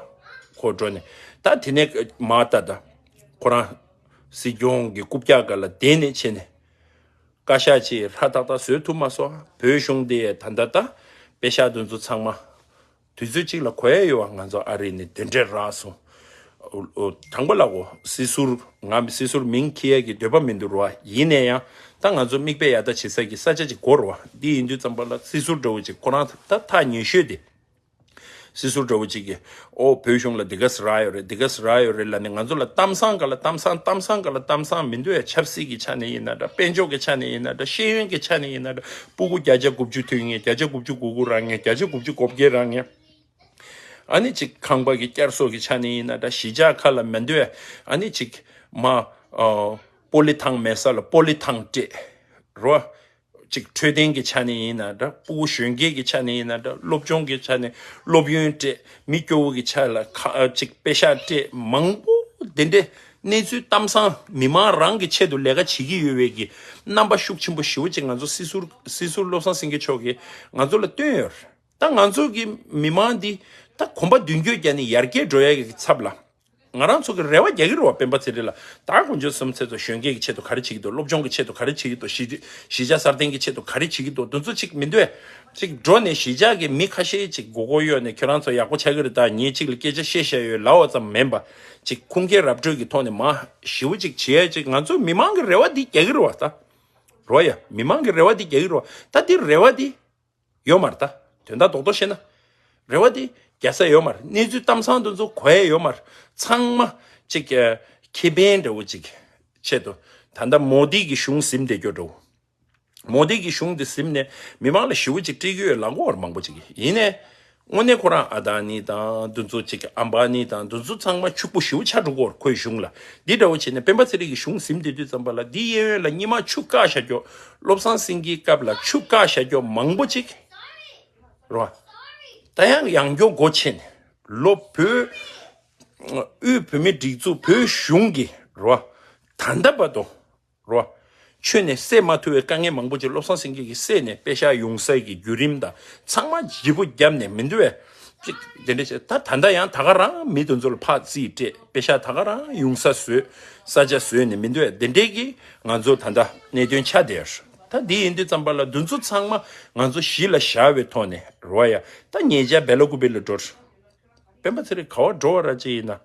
ཁོ་འགྲོ་ནས་ད་དེ་ནས་མ་ད་ད་ཁོ་རང་སྲིད་སྐྱོང་གི་རྐུབ་བཀྱག་སྒང་ལ་བསྡད་ནས་བྱས་ནས། བཀའ་ཤག་ཅིག་ཧྲ་ཏག་ཏག་བཟོས་ཐུབ་མ་སོང་། བོད་གཞུང་དེ་ད་ལྟ་ད་པེ་ཤག་དེ་ཚོ་ཚང་མ་དུས་ཚོད་གཅིག་ལ་གོ་ཡ་ཡོད་བ། ང་ཚོ་ཨ་རི་ནས་དེ་འདྲས་རག་སོང་། ཨོ་ཨོ་དང་པོ་ལ་གོ་སྲིད་ཟུར་ང་སྲིད་ཟུར་མིང་འཁྱེར་ཡ་གི་འདོད་པ་མི་འདུག་རོ། ཡིན་ན་ཡང་ད་ང་ཚོ་མིག་དཔེ་ཡར་ལྟ་བྱེད་ས་གི་ས་ཆ་ཅིག་དགོས་རོ། འདི་ཡིན་དུས་ཙམ་པ་ལ་སྲིད་ཟུར་འདྲ་བོ་ཅིག་ཁོ་རང་ད་ཐག་ཉེ་ཤོས་དེ། སྲིད་ཟུར་འདྲ་བོ་གཅིག་གིས་ཨོ་བོད་གཞུང་ལ་འདི་ག་ཟེར་རག་ཡོད་རེད། འདི་ག་ཟེར་རག་ཡོད་རེད་ལབ་ནས་ང་ཚོ་ལ་གཏམ་བཟང་ག་ལ་གཏམ་བཟང་། གཏམ་བཟང་ག་ལ་གཏམ་བཟང་མི་འདུག་ཡ། ཆབ་སྲིད་ཀྱི་ཆ་ནས་ཡིན་ན་འདྲ། དཔལ་འབྱོར་གྱི་ཆ་ནས་ཡིན་ན་འདྲ། ཤེས་ཡོན་གྱི་ཆ་ནས་ཡིན་ན་འདྲ། སྤུ་གུ་བརྒྱ་ཆ་དགུ་བཅུ་ཐོན་མཁན། བརྒྱ་ཆ་དགུ་བཅུ་གོ་དགུ་རག་མཁན། བརྒྱ་ཆ་དགུ་བཅུ་གོ་བརྒྱད་རག་མཁན། ཨ་ནི་ཅིག་ཁང་པ་གི་བསྐྱར་གསོ་གི་ཆ་ནས་ཡིན་ན་འདྲ། གཞིས་ཆགས་ཁག་ལ་མི་འདུག་ཡ། ཨ་ནི་ཅིག་ མ་ཨ་སྤོ་ལི་ཐང་མེད་ས་ལ་སྤོ་ལི་ཐང་སྤྲད་རོ། ཅིག་འཕྲོད་བསྟེན་གྱི་ཆ་ནས་ཡིན་ན་འདྲ། སྤུ་གུ་གཞོན་སྐྱེས་ཀྱི་ཆ་ནས་ཡིན་ན་འདྲ། སློབ་སྦྱོང་གི་ཆ་ནས་སློབ་ཡོན་སྤྲད། མི་སྐྱོ་བོ་གི་ཆ་ལ་ཁ་ཨ་ཅིག་པེ་ཤག་སྤྲད། མང་པོ་དེ་འདྲའི་གནས་ཚུལ་གཏམ་བཟང་མི་མང་རང་གི་ཆེད་དུ་ལས་ཀ་བྱེད་ཀྱི་ཡོད་པའི་གི་རྣམ་པ་ཤུགས་ཆེན་པོ་ཞེ་པོ་ཅིག་ང་ཚོ་སྲིད་ཟུར་སྲིད་ཟུར་བློ་བཟང་སེང་གེ་མཆོག་གིས་ང་ཚོ་ལ་བཏོན་ཡོད་རེད། ད་ང་ཚོ་གི་མི་མང་འདི་ད་གོམ་པ་མདུན་སྐྱོད་བརྒྱབ་ནས་ཡར་རྒྱས་འགྲོ་ཡ་གི་ཚབ་ལ། ང་རང་ཚོ་གི་རེ་བ་རྒྱག་གི་རེད་བ། སྤེན་པ་ཚེ་རིང་ལགས། ད་དཀོན་མཆོག་གསུམ་ཚེ་ཚོ་གཞོན་སྐྱེས་ཀྱི་ཆེད་དུ་ག་རེ་བྱེད་ཀྱི་འདུག་སློབ་སྦྱོང་གི་ཆེད་དུ་ག་རེ་བྱེད་ཀྱི་འདུག་གཞིས་གཞིས་ཆགས་སྲ་བརྟན་གྱི་ཆེད་དུ་ག་རེ་བྱེད་ཀྱི་འདུག་དེ་ཚོ་ཅིག་མི་འདུག་གས། ཅིག་འགྲོ་ནས་གཞིས་ཆགས་ཀྱི་མི་ཁ་ཤས་ཅིག་མགོ་སྐོར་གཡོག་ནས་ཁྱོད་རང་ཚོ་ཡག་པོ་ཆགས་ཀྱི་རེད། ད་ངས་ཅིག་ལ་སྐད་ཆ་བཤད་བཤད་ཡོད་ལབ་པ་ཙམ་མིན་པ། ཅིག་ཁུངས་སྐྱེལ་ར་སྤྲོད་ཀྱི་ཐོག་ནས་མ་ཞེ་པོ་ཅིག་བྱེད་ཡ་ཅིག་ང་ཚོ་མི་མང་གི་རེ་བ་འདི་རྒྱག་གི་རེད་བ། ད་རོ་ཡ་མི་མང་གི་རེ་བ་འདི་རྒྱག་གི་རེད་བ། ད་འདི་རེ་བ་འདི་ཡོད་མ་རེད། ད་དོན་དག་རྡོག་རྡོག་བཤད་ན། རེ་བ་དེ་རྒྱག་ས་ཡོད་མ་རེད། གནས་ཚུལ་གཏམ་བཟང་དེ་ཚོ་གོ་ཡ་ཡོད་མ་རེད། ཚང་མ་ཅིག་ཨ་ཁེ་ཕན་འདྲ་བོ་ཅིག་ཆེད་དུ། ད་ལྟ་མོ་དི་གི་གཞུང་ཟིན་བསྡད་རྒྱུ་འདྲ་བོ། མོ་དི་གི་གཞུང་དེ་ཟིན་ནས་མི་མང་ལ་ཞེ་པོ་ཅིག་སྤྲད་ཀྱི་ཡོད་ལབ་ཀྱི་ཡོད་རེད་མང་པོ་ཅིག་གིས། ཡིན་ནའི་དངོས་གནས་ཁོ་རང་ཨ་ད་ནི་དང་དེ་ཚོ་ཅིག་ཨམ་བ་ནི་དང་དེ་ཚོ་ཚང་མ་ཕྱུག་པོ་ཞེ་པོ་ཆགས་འགྲོ་གི་ཡོད་རེད་ཁོའི་གཞུང་ལ། འདི་འདྲ་བོ་བྱས་ནས་སྤེན་པ་ཚེ་རིང་གི་གཞུང་ཟིན་བསྡད་དུས་ཙམ་པ་ལ་འདི་གཡས་གཡོན་ལ་སྙེ་མ་ཆུ་བཀག་བཞག་རྒྱུ། བློ་བཟང་སེང་གེའི་སྐབས་ལ་ཆུ་བཀག་བཞག་རྒྱུ་མང་པོ་ཅིག་རོ། ད་ཡང་ཡང་སྐྱར་སྒོ་ཕྱེ་ནས་ལོ་བོད་དབུས་བོད་མིའི་སྒྲིག་འཛུགས་བོད་གཞུང་གིས་རོ། ད་ལྟ་བར་དུ་རོ། ཆུ་ནས་བསལ་མ་ཐུབ་པའི་དཀའ་ངལ་མང་པོ་ཅིག་བློ་བཟང་སེང་གེ་གིས་བསལ་ནས་པེ་ཤག་ཡོང་སའི་གི་བརྒྱུད་རིམ་དང་ཚང་མ་ལྗིད་པོ་བརྒྱབ་ནས་མི་འདུག་བས། ཅིག་དེ་འདྲ་བྱས། ད་ད་ལྟ་ཡང་ད་ག་རང་མི་དེ་ཚོ་ལ་ཕར་རྩིས་སྤྲད། པེ་ཤག་ད་ག་རང་ཡོང་ས་བཟོས། ས་ཆ་བཟོས་ནས་མི་འདུག་བས། དེ་འདྲའི་གི་ང་ཚོ་ད་ལྟ་གནད་དོན་ཆགས་བསྡད་ཡོད། ད་འདི་ཡིན་དུས་ཙམ་པ་ལ་འདི་ཚོ་ཚང་མ་ང་ཚོ་གཞི་ལ་བཞག་པའི་ཐོག་ནས་རོ་ཡ། ད་ཉེ་ཆར་སྦེ་ལ་ཀུ་པེ་ལ་འགྲོ། སྤེན་པ་ཚེ་རིང་ག་པར་འགྲོ་བ་ར་ཅིག་ཡིན་ན།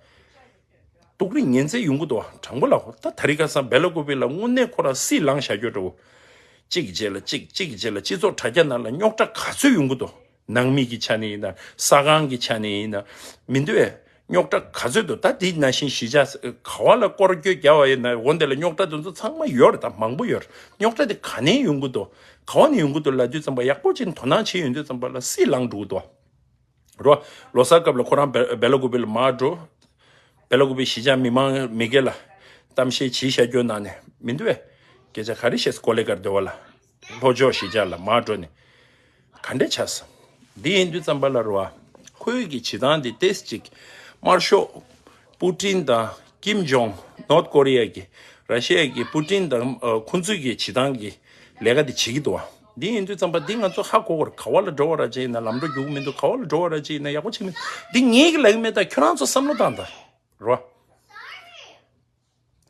སྡུག་རུས་ངན་ཚད་ཡོང་གི་འདུག་དྲང་པོ་ལབ་ད། དེ་རིང་ཁ་སང་སྦེ་ལ་ཀུ་པེ་ལ་དངོས་གནས་ཁོ་རང་སྲིད་ལངས་བཞག་རྒྱུ་འདྲ་བོ། གཅིག་གི་རྗེས་ལ་གཅིག་གཅིག་གི་རྗེས་ལ་སྤྱི་ཚོགས་དྲ་རྒྱ་ནང་ལ་རྙོག་དྲ་ག་ཚོད་ཡོང་གི་འདུག་ནང་མི་གི་ཆ་ནས་ཡིན་ན། ས་ཁང་གི་ཆ་ནས་ཡིན་ན། མི་འདུག་བས། རྙོག་དྲ་ག་ཚོད་འདུག་ད་དེ་ནང་བཞིན་གཞིས་ཆགས་ག་བ་ལ་སྐོར་སྐྱོད་རྒྱག་པ་ཡིན་ན་འོ་འདི་ལ་རྙོག་དྲ་དེ་ཚོ་ཚང་མ་ཡོད་རེད། ད་མང་པོ་ཡོད་རེད། རྙོག་དྲ་དེ་ག་ནས་ཡོང་གི་འདུག་ག་བ་ནས་ཡོང་གི་འདུག་ལབ་དུས་ཙམ་པ་ཡག་པོ་ཅིག་དོ་སྣང་བྱེད་ཡོང་དུས་ཙམ་པ་ལ་སྲིད་ལངས་འགྲོ་གི་འདུག་རོ། ལོ་གསར་སྐབས་ལ་ཁོ་རང་སྦེ་སྦེ་ལ་ཀུ་པེ་ལ་མར་འགྲོ། སྦེ་ལ་ཀུ་པེ་གཞིས་ཆགས་མི་མང་མི་སྒེར་ལ་གཏམ་བཤད་བྱེད་བཞག་རྒྱུ་ནང་ནས་མི་འདུག་བས། སྐད་ཆ་ག་རེ་བཤད། ཀོ་ལེ་གར་སྡེ་བ་ལ། ལྷོ་ཕྱོགས་གཞིས་ཆགས་ལ་མར་འགྲོ་ནས་ག་འདྲ་ཆགས་སོང་། འདི་ཡིན་དུས་ཙམ་པ་ལ་རོ། ཁོའི་གི་བྱེད་སྟངས་འདི་ཏོག་ཙམ་ཅིག་དམར་ཤོག་པུ་ཏིན་དང་ཀིམ་ཇོང་། ནོར་ཐ་ཀོ་རི་ཡ་གི་ར་ཤི་ཡ་གི་པུ་ཏིན་དང་ཨ་ཁོང་ཚོའི་གི་བྱེད་སྟངས་གི་ལས་ཀ་དེ་བྱེད་ཀྱི་འདུག་བ། འདི་ཡིན་དུས་ཙམ་པ་འདི་ང་ཚོ་ཧ་གོ་དགོས་རེད། ག་བ་ལ་འགྲོ་བ་ར་ཅིག་ཡིན་ན་ལམ་འགྲོ་རྒྱུག་མི་འདུག་ག་བ་ལ་འགྲོ་བ་ར་ཅིག་ཡིན་ན་ཡག་པོ་ཅིག་མི་འདུག་འདི་ངས་གི་ལབ་ཀྱི་མེད། ད་ཁྱོད་རང་ཚོ་བསམ་བློ་བཏང་དང་རོ།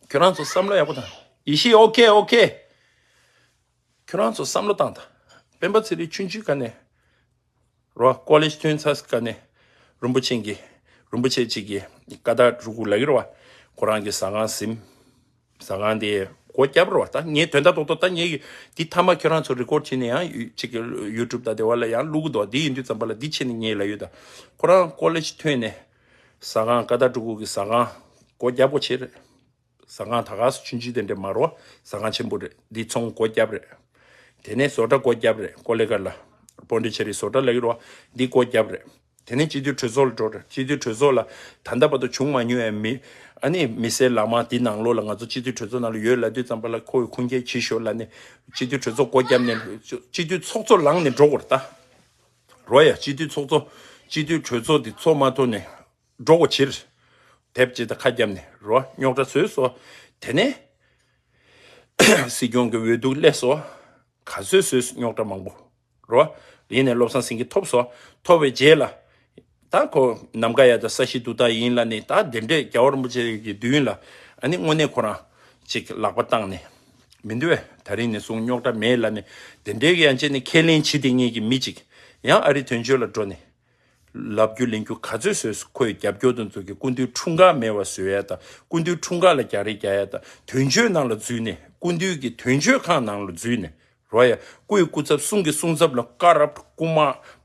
ཁྱོད་རང་ཚོ་བསམ་བློ་ཡག་པོ་བཏང་། ཡེ་ཤེས་ཨོ་ཁེ་ཨོ་ཁེ། ཁྱོད་རང་ཚོ་བསམ་བློ་བཏང་དང་། སྤེན་པ་ཚེ་རིང་ཆུང་ཆུང་ག་ནས། རོ། ཀོ་ལེཇ་ཐོན་ཚར་ག་ནས་རིན་པོ་ཆེ་གི་རིན་པོ་ཆེ་གཅིག་གི་ཀ་དག་རུ་གུ་ལ་གི་རོ་བ། ཁོ་རང་གི་ཟ་ཁང་ཟིན། ཟ་ཁང་དེ་སྒོ་བརྒྱབ་རོ་བ། ད་ངས་དོན་དག་རྡོག་རྡོག་ད་ངས་གི་འདི་མཐའ་མ་ཁྱོད་རང་ཚོ་རི་ཀོཌ་བྱས་ནས་ཡང་ཡུ་ཅིག་གི་ཡུ་ཊུབ་ད་དེ་བ་ལ་ཡང་བླུག་གི་འདུག་འདི་ཡིན་དུས་ཙམ་པ་ལ་འདི་བྱས་ནས་ངས་ལབ་ཡོད་ད། ཁོ་རང་ཀོ་ལེཇ་ཐོན་ནས་ཟ་ཁང་ཀ་དག་རུ་གུ་གི་ཟ་ཁང་སྒོ་བརྒྱབ་སྒོ་ཕྱེ་རེད། ཟ་ཁང་ད་ག་སུ་ཆུང་ཆུང་དེ་འདྲ་མ་རོ། ཟ་ཁང་ཆེན་པོ་རེད། འདི་ཚོང་སྒོ་བརྒྱབ་རེད། དེ་ནས་བཟོ་གྲྭ་སྒོ་བརྒྱབ་རེད། ཀོ་ལེ་གར་ལ། པོན་ཌི་ཆེ་རི་བཟོ་གྲྭ་ལ་གི་རོ། འདི་སྒོ་བརྒྱབ་རེད། དེ་ནས་སྤྱི་འཐུས་གྲོས་ཚོགས་ལ་འགྲོ་རེད། སྤྱི་འཐུས་གྲོས་ཚོགས་ལ་ད་ལྟ་བར་དུ་བྱུང་མ་མྱོང་བའི་མི། ཨ་ནི་མི་སེར་ལག་དམར་འདི་ནང་ལོགས་ལ་ང་ཚོ་སྤྱི་འཐུས་གྲོས་ཚོགས་ནང་ལ་ཡོད་ལབ་དུས་ཙམ་པ་ལ་ཁོ་གི་ཁུངས་སྐྱེལ་བྱེད་ཤོག་ལབ་ནས་སྤྱི་འཐུས་གྲོས་ཚོགས་སྒོ་བརྒྱབ་ནས་སྤྱི་འཐུས་ཚོགས་གཙོ་ལངས་ནས་འགྲོ་དགོས་རེད་ད། རོ་ཡ། སྤྱི་འཐུས་ཚོགས་གཙོ། སྤྱི་འཐུས་གྲོས་ཚོགས་འདི་ཚོགས་མ་ཐུབ་ནས། འགྲོ་དགོས་ཕྱིར། དེབ་ཅིག་དང་ཁ་བརྒྱབ་ནས་རོ། རྙོག་དྲ་བཟོས་སོ། དེ་ནས་སྲིད་སྐྱོང་གི་འོས་བསྡུ་སླེབས་སོ། ག་ཚོད་བཟོས་སོ། རྙོག་དྲ་མང་པོ་རོ། ཡིན་ནས་བློ་བཟང་སེང་གེ་ཐོབ་སོ། ཐོབ་པའི་རྗེས་ལ། ད་ཁོ་ནམ་མཁའ་ཡ་ད་ས་གཞི་རྡུལ་དག་ཡིན་ལབ་ནས། ད་དེ་འདྲས་རྒྱལ་བ་རིན་པོ་ཆེ་གི་མདུན་ལ་ཨ་ནི་དངོས་གནས་ཁོ་རང་ཅིག་ལག་པ་བཏང་ནས། མི་འདུག་བས། ད་རིང་ནས་བཟུང་རྙོག་དྲ་མེད་ལབ་ནས། དེ་འདྲས་ཀྱི་ཡང་ཅིག་ནས་ཁས་ལེན་བྱེད་དེ་ངེས་ཀྱི་མི་ཅིག་ཡང་ཨ་རི་དོན་གཅོད་ལ་འགྲོ་ནས། ལབ་རྒྱུ་ལེན་རྒྱུ་ག་ཚོད་བཟོས་སོ། ཁོའི་རྒྱབ་སྐྱོར་དེ་ཚོ་གི་སྐུ་མདུན་འཁྲུངས་སྐར་མེད་པ་བཟོ་ཡ་དང་། སྐུ་མདུན་འཁྲུངས་སྐར་ལ་རྒྱག་རེས་རྒྱག་ཡ་དང་། དོན་གཅོད་ནང་ལ་འཛུལ་ནས། སྐུ་མདུན་གྱི་དོན་གཅོད་ཁང་ནང་ལ་འཛུལ་ནས་རོ་ཡ། སྐུ་ཡི་སྐུ་ཚབ་གསུང་གི་གསུང་ཚབ་ལ་བཀའ་རབ་སྐུ་མ་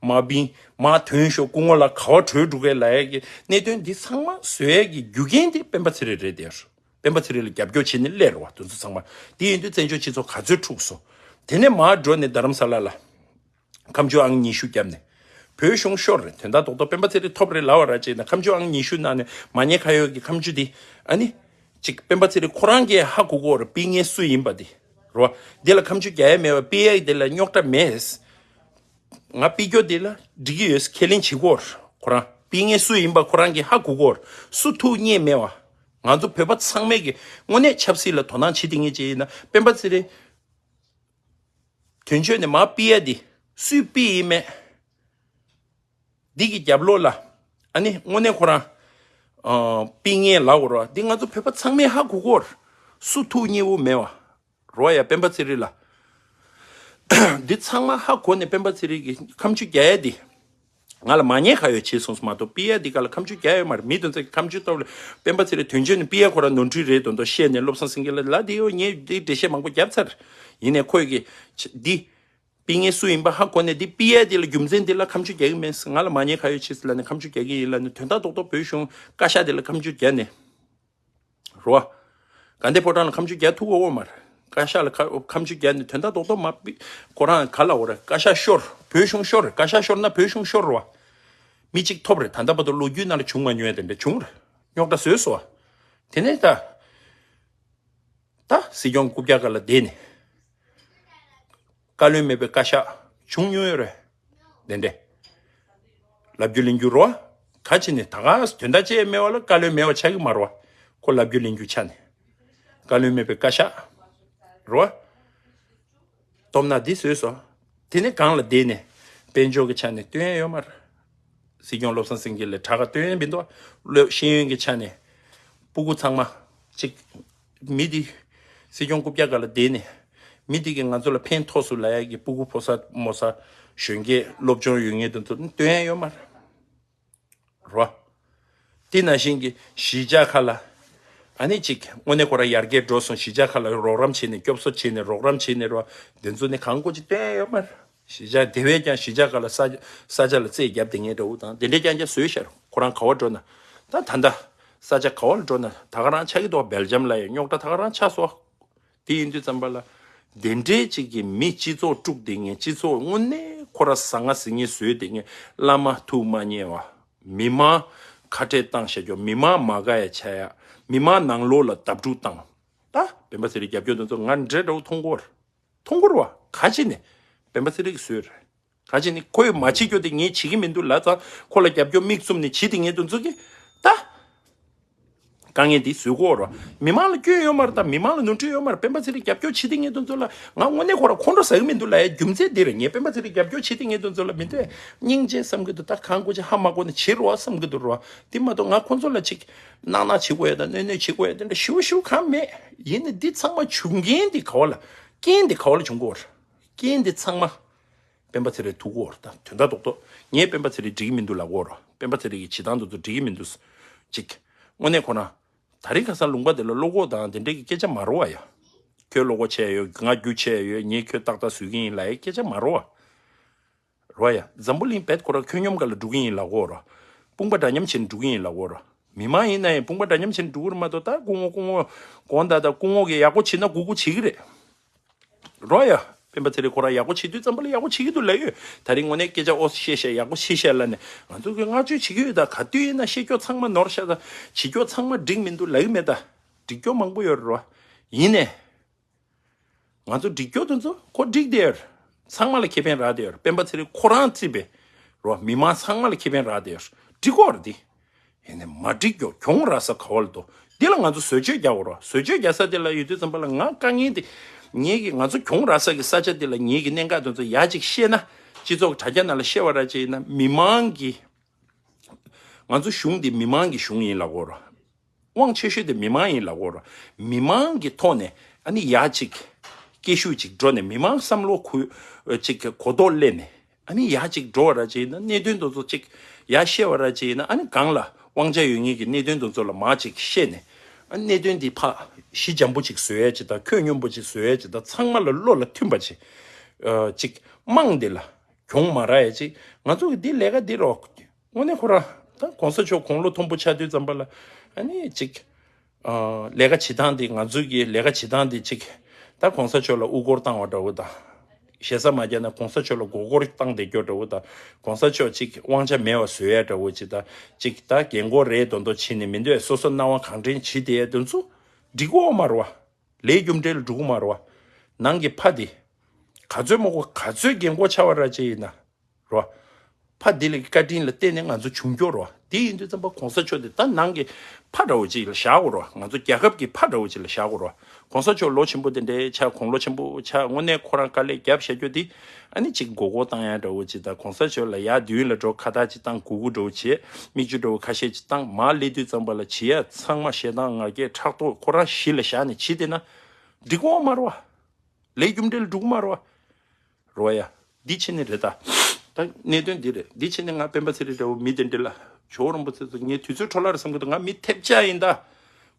མ་བིང་མ་ཐོན་ཤོག་སྐུ་ངོ་ལ་ག་བ་བྲོས་འགྲོ་གས་ལབ་ཡ་གི་གནད་དོན་འདི་ཚང་མ་བཟོ་ཡ་གི་རྒྱུ་རྐྱེན་འདི་སྤེན་པ་ཚེ་རིང་རེད་དེ། སྤེན་པ་ཚེ་རིང་ལ་རྒྱབ་སྐྱོར་བྱས་ནས་སླེབས་རེད་བ། དེ་ཚོ་ཚང་མ། དེ་ཡིན་དུས་བཙན་བྱོལ་སྤྱི་ཚོགས་ག་ཚོད་འཁྲུགས་སོང་། དེ་ནས་མར་འགྲོ་ནས་རྡ་རམ་ས་ལ་ལ། ཁ་མཆུ་ཨང་ཉི་ཤུ་བརྒྱབ་ནས། བོད་གཞུང་ཤོར་རེད། དོན་དག་རྡོག་རྡོག་སྤེན་པ་ཚེ་རིང་ཐོབ་རེད་ལབ་པ་ར་ཅིག་ན། ཁ་མཆུ་ཨང་ཉི་ཤུ་ནང་ནས་མ་ཉེས་ཁ་གཡོག་གི་ཁ་མཆུ་དེ། ཨ་ནི། ཅིག་སྤེན་པ་ཚེ་རིང་ཁོ་རང་གིས་ཧ་གོ་གོ་རེད། ཕུད་མཁན་སུ་ཡིན་པ་དེ་རོ། དེ་ལ་ཁ་མཆུ་རྒྱག་ཡ་མེད་པ། ཕུད་ཡ་དེ་ལ་རྙོག་དྲ་མེད། ང་ཕུད་རྒྱུ་དེ་ལ་འགྲིག་གི་ཡོད། ཁས་ལེན་བྱེད་གོ་རེད། ཁོ་རང་ཕུད་མཁན་སུ་ཡིན་པ་ཁོ་རང་གིས་ཧ་གོ་གོ་རེད། སུ་ཐུག་རྙེད་མེད་པ། ང་ཚོ་བོད་པ་ཚང་མས་ཀྱི་དངོས་གནས་ཆབ་སྲིད་ལ་དོ་སྣང་བྱེད་དེ་ངེས་ཅིག་ཡིན་ན། སྤེན་པ་ཚེ་རིང་དོན་གཅོད་ནས་མར་ཕུད་ཡ་དེ་སུས་ཕུད་ཡིན་མེད། འདི་གི་རྒྱབ་ལོགས་ལ་ཨ་ནི་དངོས་གནས་ཁོ་རང་ཨ་ཕུད་མཁན་ལབ་དགོས་རེད་བ། འདི་ང་ཚོ་བོད་པ་ཚང་མས་ཧ་གོ་གོ་རེད། སུ་ཐུག་རྙེད་པོ་མེད་པ་རོ་ཡ། སྤེན་པ་ཚེ་རིང་ལ་འདི་ཚང་མ་ཧ་གོ་ནས་སྤེན་པ་ཚེ་རིང་གིས་ཁ་མཆུ་རྒྱག་ཡ་འདི་ང་ལ་མ་ཉེས་ག་ཡོད་བྱས་སོང་མ་གཏོགས། ཕུད་ཡ་འདི་ག་ལ་ཁ་མཆུ་རྒྱག་ཡོད་མ་རེད། མི་དེ་ཚོས་ཁ་མཆུ་བཏབ་ལ་སྤེན་པ་ཚེ་རིང་དོན་གཅོད་ནས་ཕུད་ཡ་ཁོ་རང་ནོར་འཁྲུལ་རེད་མདོག་མདོག་བཤད་ནས། བློ་བཟང་སེང་གེ་ལ་ལབ་དེ་ཡོད། ངས་འདི་འགྲེལ་བཤད་མང་པོ་བརྒྱབ་ཚར། ཡིན་ནའི་ཁོས་ཀྱི་འདི་ཕུད་མཁན་སུ་ཡིན་པ་ཧ་གོ་ནས་འདི་ཕུད་ཡ་འདི་ལ་རྒྱུ་མཚན་འདི་ལ་ཁ་མཆུ་རྒྱག་གི་མེད། ང་ལ་མ་ཉེས་ག་ཡོད་བྱས་ལབ་ནས་ཁ་མཆུ་རྒྱག་གི་ཡིན་ལབ་ནས། དོན་དག་རྡོག་རྡོག་བོད་གཞུང་བཀའ་ཤག་འདི་ལ་ཁ་མཆུ་རྒྱག་ནས་རོ། དགའ་ལྡན་ཕོ་བྲང་ལ་ཁ་མཆུ་རྒྱག་ཐུབ་ཀྱི་ཡོད་མ་རེད། བཀའ་ཤག་ལ་ཁ་ཁ་མཆུ་རྒྱག་ནས་དོན་དག་རྡོག་རྡོག་མ་ཕུད། ཁོ་རང་ག་ལབ་དགོས་རེད། བཀའ་ཤག་ཤོར། བོད་གཞུང་ཤོར། བཀའ་ཤག་ཤོར་ན་བོད་གཞུང་ཤོར་རོ། མི་གཅིག་ཐོབ་རེད། ད་ལྟ་བར་དུ་ལོ་རྒྱུས་ནང་ལ་བྱུང་མ་མྱོང་ཡ་དེ་འདྲ་བྱུང་རེད། རྙོག་དྲ་བཟོས་སོང་བ། དེ་ནས་ད། ད་སྲིད་སྐྱོང་རྐུབ་བཀྱག་སྒང་ལ་བསྡད་ནས་བཀའ་བློན་མེད་པའི་བཀའ་ཤག་བྱུང་མྱོང་ཡོད་རེད། དེ་འདྲས་ལབ་རྒྱུ་ལེན་རྒྱུ་རོ། ག་ཅི་ནས་ད་ག་དོན་དག་ཅི་ཡང་མེད་པ་ལ་བཀའ་བློན་མེད་པ་ཆགས་ཀྱི་མ་རེད་བ། ཁོ་ལབ་རྒྱུ་ལེན་རྒྱུ་ཆ་ནས་བཀའ་བློན་མེད་པའི་བཀའ་ཤག་རོ། སྟོབས་ན་འདི་བཟོས་སོ། དེ་ནས་སྒང་ལ་བསྡད་ནས་དཔལ་འབྱོར་གྱི་ཆ་ནས་སྟོན་ཡ་ཡོད་མ་རེད། སྲིད་སྐྱོང་བློ་བཟང་སེང་གེ་ལ་དྲག་ག་སྟོན་ཡ་མི་འདུག་བ། ཤེས་ཡོན་གྱི་ཆ་ནས་སྤུ་གུ་ཚང་མ་ཅིག་མི་འདི་སྲིད་སྐྱོང་རྐུབ་བཀྱག་སྒང་ལ་བསྡད་ནས་མི་འདི་གིས་ང་ཚོ་ལ་ཕན་ཐོགས་སུ་ལ་ཡ་གི་སྤུ་གུ་ཕོ་གསར་མོ་གསར་གཞོན་སྐྱེས་སློབ་སྦྱོང་ཡོད་མཁན་དེ་ཚོ་སྟོན་ཡ་ཡོད་མ་རེད། རོ། དེ་ནང་བཞིན་གྱི་གཞིས་ཆགས་ཁག་ལ་ཨ་ནི་ཅིག་དངོས་གནས་ཁོ་རང་ཡར་རྒྱས་འགྲོ་སོང་། གཞིས་ཆགས་ཁག་ལ་རོགས་རམ་བྱས་ནས་སྐྱོབ་གསོ་བྱས་ནས་རོགས་རམ་བྱས་ནས་རོ། དེ་ཚོ་ནི་གང་དགོས་ཅིག་སྟོན་ཡ་ཡོད་མ་རེད། གཞིས་ཆགས་དེ་བས་ཀྱང་གཞིས་ཆགས་ཁག་ལ་ས་ས་ཆ་ལ་རྩེད་རྒྱབ་བསྡད་མཁན་འདྲ་བོ་དང་དེ་འདྲས་རྐྱང་རྐྱང་བཟོས་ཤར། ཁོ་རང་ག་བར་འགྲོ་ན་ད་ད་ལྟ་ས་ཆ་ག་བར་འགྲོ་ན་ད་ག་རང་ཆགས་ཀྱི་འདུག་སྦེལ་ཇམ་ལ་ཡང་རྙོག་དྲ་ད་ག་རང་ཆགས་སོང་། དེ་ཡིན་དུས་ཙམ་པ་ལ་དེ་འདྲའི་ཅིག་གི་མི་སྤྱི་ཚོགས་དཀྲུགས་བསྡད་མཁན། སྤྱི་ཚོགས་དངོས་གནས་ཁོ་ར་ཟ་ང་ཟིང་ངེ་བཟོས་བསྡད་མཁན། བླ་མ་ཐུགས་མ་མཉེས་པ། མི་མང་ཁ་བྲལ་བཏང་བཞག་རྒྱུ། མི་མང་མ་དགའ་ཡ་ཆགས་ཡ། མི་མང་ནང་ལོགས་ལ་བརྡབ་འཁྲུག་བཏང་། ད་སྤེན་པ་ཚེ་རིང་རྒྱབ་སྐྱོར་དེ་ཚོ་ང་འདྲེ་འདྲ་བོ་མཐོང་གི་ཡོད་རེད། མཐོང་གི་ཡོད་རེད་བ། ག་ཅི་ནས་སྤེན་པ་ཚེ་རིང་གིས་བཟོས་རེད། ག་ཅི་ནས་ཁོས་མ་བྱེད་རྒྱུ་དེ་ངས་བྱེད་ཀྱི་མི་འདུག་ལབ་ཙང་ཁོ་ལ་རྒྱབ་སྐྱོར་དམིགས་བཙུམ་ནས་བྱེད་བསྡད་མཁན་དེ་ཚོ་གིས་ད་དཀའ་ངལ་འདི་བཟོ་གི་ཡོད་རེད་བ། མི་མང་ལ་སྐྱོན་ཡོད་མ་རེད། ད་མི་མང་ལ་ནོར་འཁྲུལ་ཡོད་མ་རེད། སྤེན་པ་ཚེ་རིང་རྒྱབ་སྐྱོར་བྱེད་བསྡད་མཁན་དེ་ཚོ་ལ་ང་དངོས་གནས་ཁོ་ར་ཁོང་ཁྲོ་ཟ་གི་མི་འདུག་ལབ་ཡ་རྒྱུ་མཚན་འདི་རེད། ངས་སྤེན་པ་ཚེ་རིང་རྒྱབ་སྐྱོར་བྱེད་བསྡད་མཁན་དེ་ཚོ་ལ་མི་འདོད། སྙིང་རྗེ་བསམ་གྱི་འདུག་ད་གང་དགོས་ཅིག་ཧ་མ་གོ་ན་བྱེད་རོགས་བསམ་གྱི་འདུག་རོ། འདི་མ་གཏོགས་ང་ཁོང་ཚོ་ལ་ཅིག་གནག་གནག་བྱེད་དགོས་ཡ་དང་གནོན་གནོན་བྱེད་དགོས་ཡ་དེ་འདྲ་ཞེ་པོ་ཞེ་པོ་གང་མེད། ཡིན་ནའི་འདི་ཚང་མ་བྱུང་རྐྱེན་འདི་ག་བ་ལ། རྐྱེན་འདི་ག་བ་ལ་བྱུང་གི་ཡོད་རེད། རྐྱེན་འདི་ཚང་མ་སྤེན་པ་ཚེ་རིང་ཐུག་གི་ཡོད་རེད། ད་དོན་དག་རྡོག་རྡོག་ངས་སྤེན་པ་ཚེ་རིང་འགྲིག་གི་མི་འདུག་ལབ་ཀྱི་ཡོད་རེད། སྤེན་པ་ཚེ་རིང་གི་བྱེད་སྟངས་དེ་ཚོ་འགྲིག་གི་མི་འདུག་ཅིག་དངོས་གནས་ཁོ་ན་དེ་རིང་ཁ་སང་ལུང་པ་དེ་ལ་བློ་ཁོག་དང་དེ་འདྲའི་གི་སྐད་ཆ་མ་རེད་བ་ཡ། ཁྱོད་བློ་ཁོག་ཆེ་ཡོད། ང་རྒྱུ་ཆེ་ཡོད། ངས་ཁྱོད་ཏག་ཏག་བཟོ་གི་ཡིན་ལབ་ཡའི་སྐད་ཆ་མ་རེད་བ། རོ་ཡ། འཛམ་བུ་གླིང་བེད་ཁོ་ར་ཁྱོན་སྙོམས་སྒང་ལ་འགྲོ་གི་ཡིན་ལབ་ཀྱི་ཡོད་རེད། དཔུང་པ་འདྲ་མཉམ་བྱས་ནས་འགྲོ་གི་ཡིན་ལབ་ཀྱི་ཡོད་རེད། མི་མང་ཡིན་ན་ཡང་དཔུང་པ་འདྲ་མཉམ་བྱས་ནས་འགྲོ་གི་རེད་མ་གཏོགས། ད་སྐུ་ངོ་སྐུ་ངོ་དགོངས་དག་ད་སྐུ་ངོ་གིས་ཡག་པོ་བྱེད་ན་གུ་གུ་བྱེད་ཀྱི་རེད། རོ་ཡ། སྤེན་པ་ཚེ་རིང་ཁོ་རང་ཡག་པོ་བྱེད་དུས་ཙམ་པ་ལ་ཡག་པོ་བྱེད་ཀྱི་འདུག་ལབ་ཡོད། དེ་རིང་དངོས་གནས་སྐད་ཆ་ཨོ་བཤད་བཤད་ཡག་པོ་བཤད་བཤད་ལབ་ནས་ང་ཚོ་གིས་བསྔགས་བརྗོད་བྱེད་ཀྱི་ཡོད། ད་ག་དུས་ཡིན་ན་བཤད་རྒྱུ་ཚང་མ་ནོར་ཤག་ད་བྱེད་རྒྱུ་ཚང་མ་འགྲིག་མི་འདུག་ལབ་ཀྱི་མེད། ད་འགྲིག་རྒྱུ་མང་པོ་ཡོད་རེད་རོ། ཡིན་ནའི། ང་ཚོ་འགྲིག་རྒྱུ་དེ་ཚོ་ཁོ་འགྲིག་བསྡད་ཡོད། ཚང་མ་ལ་ཁེ་ཕན་རག་བསྡད་ཡོད། སྤེན་པ་ཚེ་རིང་ཁོ་རང་བརྩིས་པའི་རོ། མི་མང་ཚང་མ་ལ་ཁེ་ཕན་རག་བསྡད་ཡོད། འགྲིག་གི་ཡོད་རེད་དེ། ཡིན་ནའི་མ་འགྲིག་རྒྱུ་གྱོང་རག་ས་ག་བ་ལ་འདུག་འདི་ལ་ང་ཚོ་བཟོ་བཅོས་རྒྱག་དགོས་རེད། བཟོ་བཅོས་རྒྱག་ས་དེ་ལ་ཡོད་དུས་ཙམ་པ་ལ་ང་དཀའ་ངལ་དེ་ངེད་ཀྱིས་ང་ཚོ་གྱོང་རག་ས་གི་ས་ཆ་དེ་ལ་ངེད་ཀྱིས་གནད་འགག་དེ་ཚོ་ཡར་ཅིག་བཤད་ན། སྤྱི་ཚོགས་དྲ་རྒྱ་ནང་ལ་བཤད་པ་ར་ཅིག་ཡིན་ན་མི་མང་གི་ང་ཚོ་གཞུང་འདི་མི་མང་གི་གཞུང་ཡིན་ལབ་དགོས་རེད། དབང་ཆེ་ཤོས་དེ་མི་མང་ཡིན་ལབ་དགོས་རེད། མི་མང་གི་ཐོག་ནས་ཨ་ནི་ཡར་ཅིག་སྐད་ཤུགས་ཅིག་འགྲོ་ནས་མི་མང་བསམ་བློ་ཁུ་ཅིག་གོ་རྟོགས་སླེབས་ནས་ཨ་ནི་ཡར་ཅིག་འགྲོ་བ་ར་ཅིག་ཡིན་ན་གནད་དོན་དེ་ཚོ་ཅིག་ཡར་བཤད་པ་ར་ཅིག་ཡིན་ན་ཨ་ནི་སྒང་ལ་དབང་ཆ་ཡོད་མཁན་གྱི་གནད་དོན་དེ་ཚོ་ལ་མར་ཅིག་བཤད་ནས་ཨ་ནི་གནད་དོན་འདི་ཕར་ཞི་འཇམ་པོ་ཅིག་བཟོ་ཡ་ཅིག་དང་ཁོད་སྙོམས་པོ་ཅིག་བཟོ་ཡ་ཅིག་དང་ཚང་མ་ལ་བློ་ལ་མཐུན་པ་ཅིག་ཨ་ཅིག་དམངས་འདི་ལ་གྱོང་མ་རག་ཡ་ཅིག་ང་ཚོ་གི་འདི་ལས་ཀ་འདི་རོ། དངོས་གནས་ཁོ་རང་ད་གོང་ས་མཆོག་དགུང་ལོ་མཐོན་པོ་ཆགས་དུས་ཙམ་པ་ལ་ཨ་ནི་ཅིག་ཨ་ལས་ཀ་བྱེད་སྟངས་འདི་ང་ཚོ་གི་ལས་ཀ་བྱེད་སྟངས་འདི་ཅིག་ད་གོང་ས་མཆོག་ལ་དབུ་སྐོར་བཏང་བ་འདྲ་བོ་དང་། ཞེ་ས་མ་རྒྱག་ན་གོང་ས་མཆོག་ལ་མགོ་སྐོར་བཏང་བསྡད་རྒྱུ་འདྲ་བོ་དང་། གོང་ས་མཆོག་ཅིག་དབང་ཆ་མེད་པ་བཟོ་ཡ་འདྲ་བོ་ཅིག་དང་། ཅིག་ད་རྒན་གོག་རེད་མདོག་མདོག་བྱས་ནས་མི་འདོད། སོ་སོ་སྣང་བ་གང་དྲན་བྱེད་བསྡད་ཡ་དེ་ཚོ། འགྲིག་གོ་མ་རེད་བ། ལས་རྒྱུ་འབྲས་ལ་འགྲོ་གི་མ་རེད་བ། ནང་གི་ཕ་དེ། ག་ཚོད་མང་པོ་ག་ཚོད་རྒན་གོག་ཆགས་པ་ར་ཅིག་ཡིན་ན། རེད་བ། ཕ་དེ་ལ་བཀའ་དྲིན་ལ་བརྟེན་ནས་ང་ཚོ་བྱུང་རྒྱུ་རེད་བ། དེ་ཡིན་དུས་ཙམ་པ་གོང་ས་མཆོག་དེ་ད་ནང་གི་ཕ་འདྲ་བོ་ཅིག་ལ་བཞག་དགོས་རེད་བ། ང་ཚོ་རྒྱལ་ཁབ་ཀྱི་ཕ་འདྲ་བོ་ཅིག་ལ་བཞག་དགོས་རེད་བ། གོང་ས་མཆོག་ལོ་ཆེན་པོ་དེ་འདྲའི་ཆ་དགུང་ལོ་ཆེན་པོ་ཆ་དངོས་གནས་ཁོ་རང་དཀའ་ལས་རྒྱབ་བཞག་རྒྱུ་དེ། ཨ་ནི་ཅིག་མགོ་སྐོར་བཏང་ཡ་འདྲ་བོ་ཅིག་དང་གོང་ས་མཆོག་ལ་ཡར་མདུན་ལ་འགྲོ་ཁ་བཏགས་ཅིག་བཏང་གུ་གུ་འདྲ་བོ་བྱེད་མིག་ཆུ་འདྲ་བོ་ཁ་ཤས་ཅིག་བཏང་མར་སླེབས་དུས་ཙམ་པ་ལ་བྱེད་ཡ་ཚང་མ་ཞེ་སྡང་ང་རྒྱལ་ཕྲག་དོག་ཁོ་རང་གཞི་ལ་བཞག་ནས་བྱེད་བསྡད་ན། འགྲིག་གོ་མ་རེད་བ། ལས་རྒྱུ་འབྲས་ལ་འགྲོ་གི་མ་རེད་བ། རེད་བ་ཡ། འདི་བྱས་ནས་རེད་ད། ད་གནད་དོན་འདི་རེད། འདི་བྱས་ནས་ང་སྤེན་པ་ཚེ་རིང་འདྲ་བོ་མི་དེ་འདྲ་ལ། ཇོ་བོ་རིན་པོ་ཆེ་ཚོ་ངའི་དུས་ཚོད་འཕྲོ་བརླག་རེད་བསམ་གི་འདུག་ང་མི་ཐེབས་ཆག་ཡིན་ད།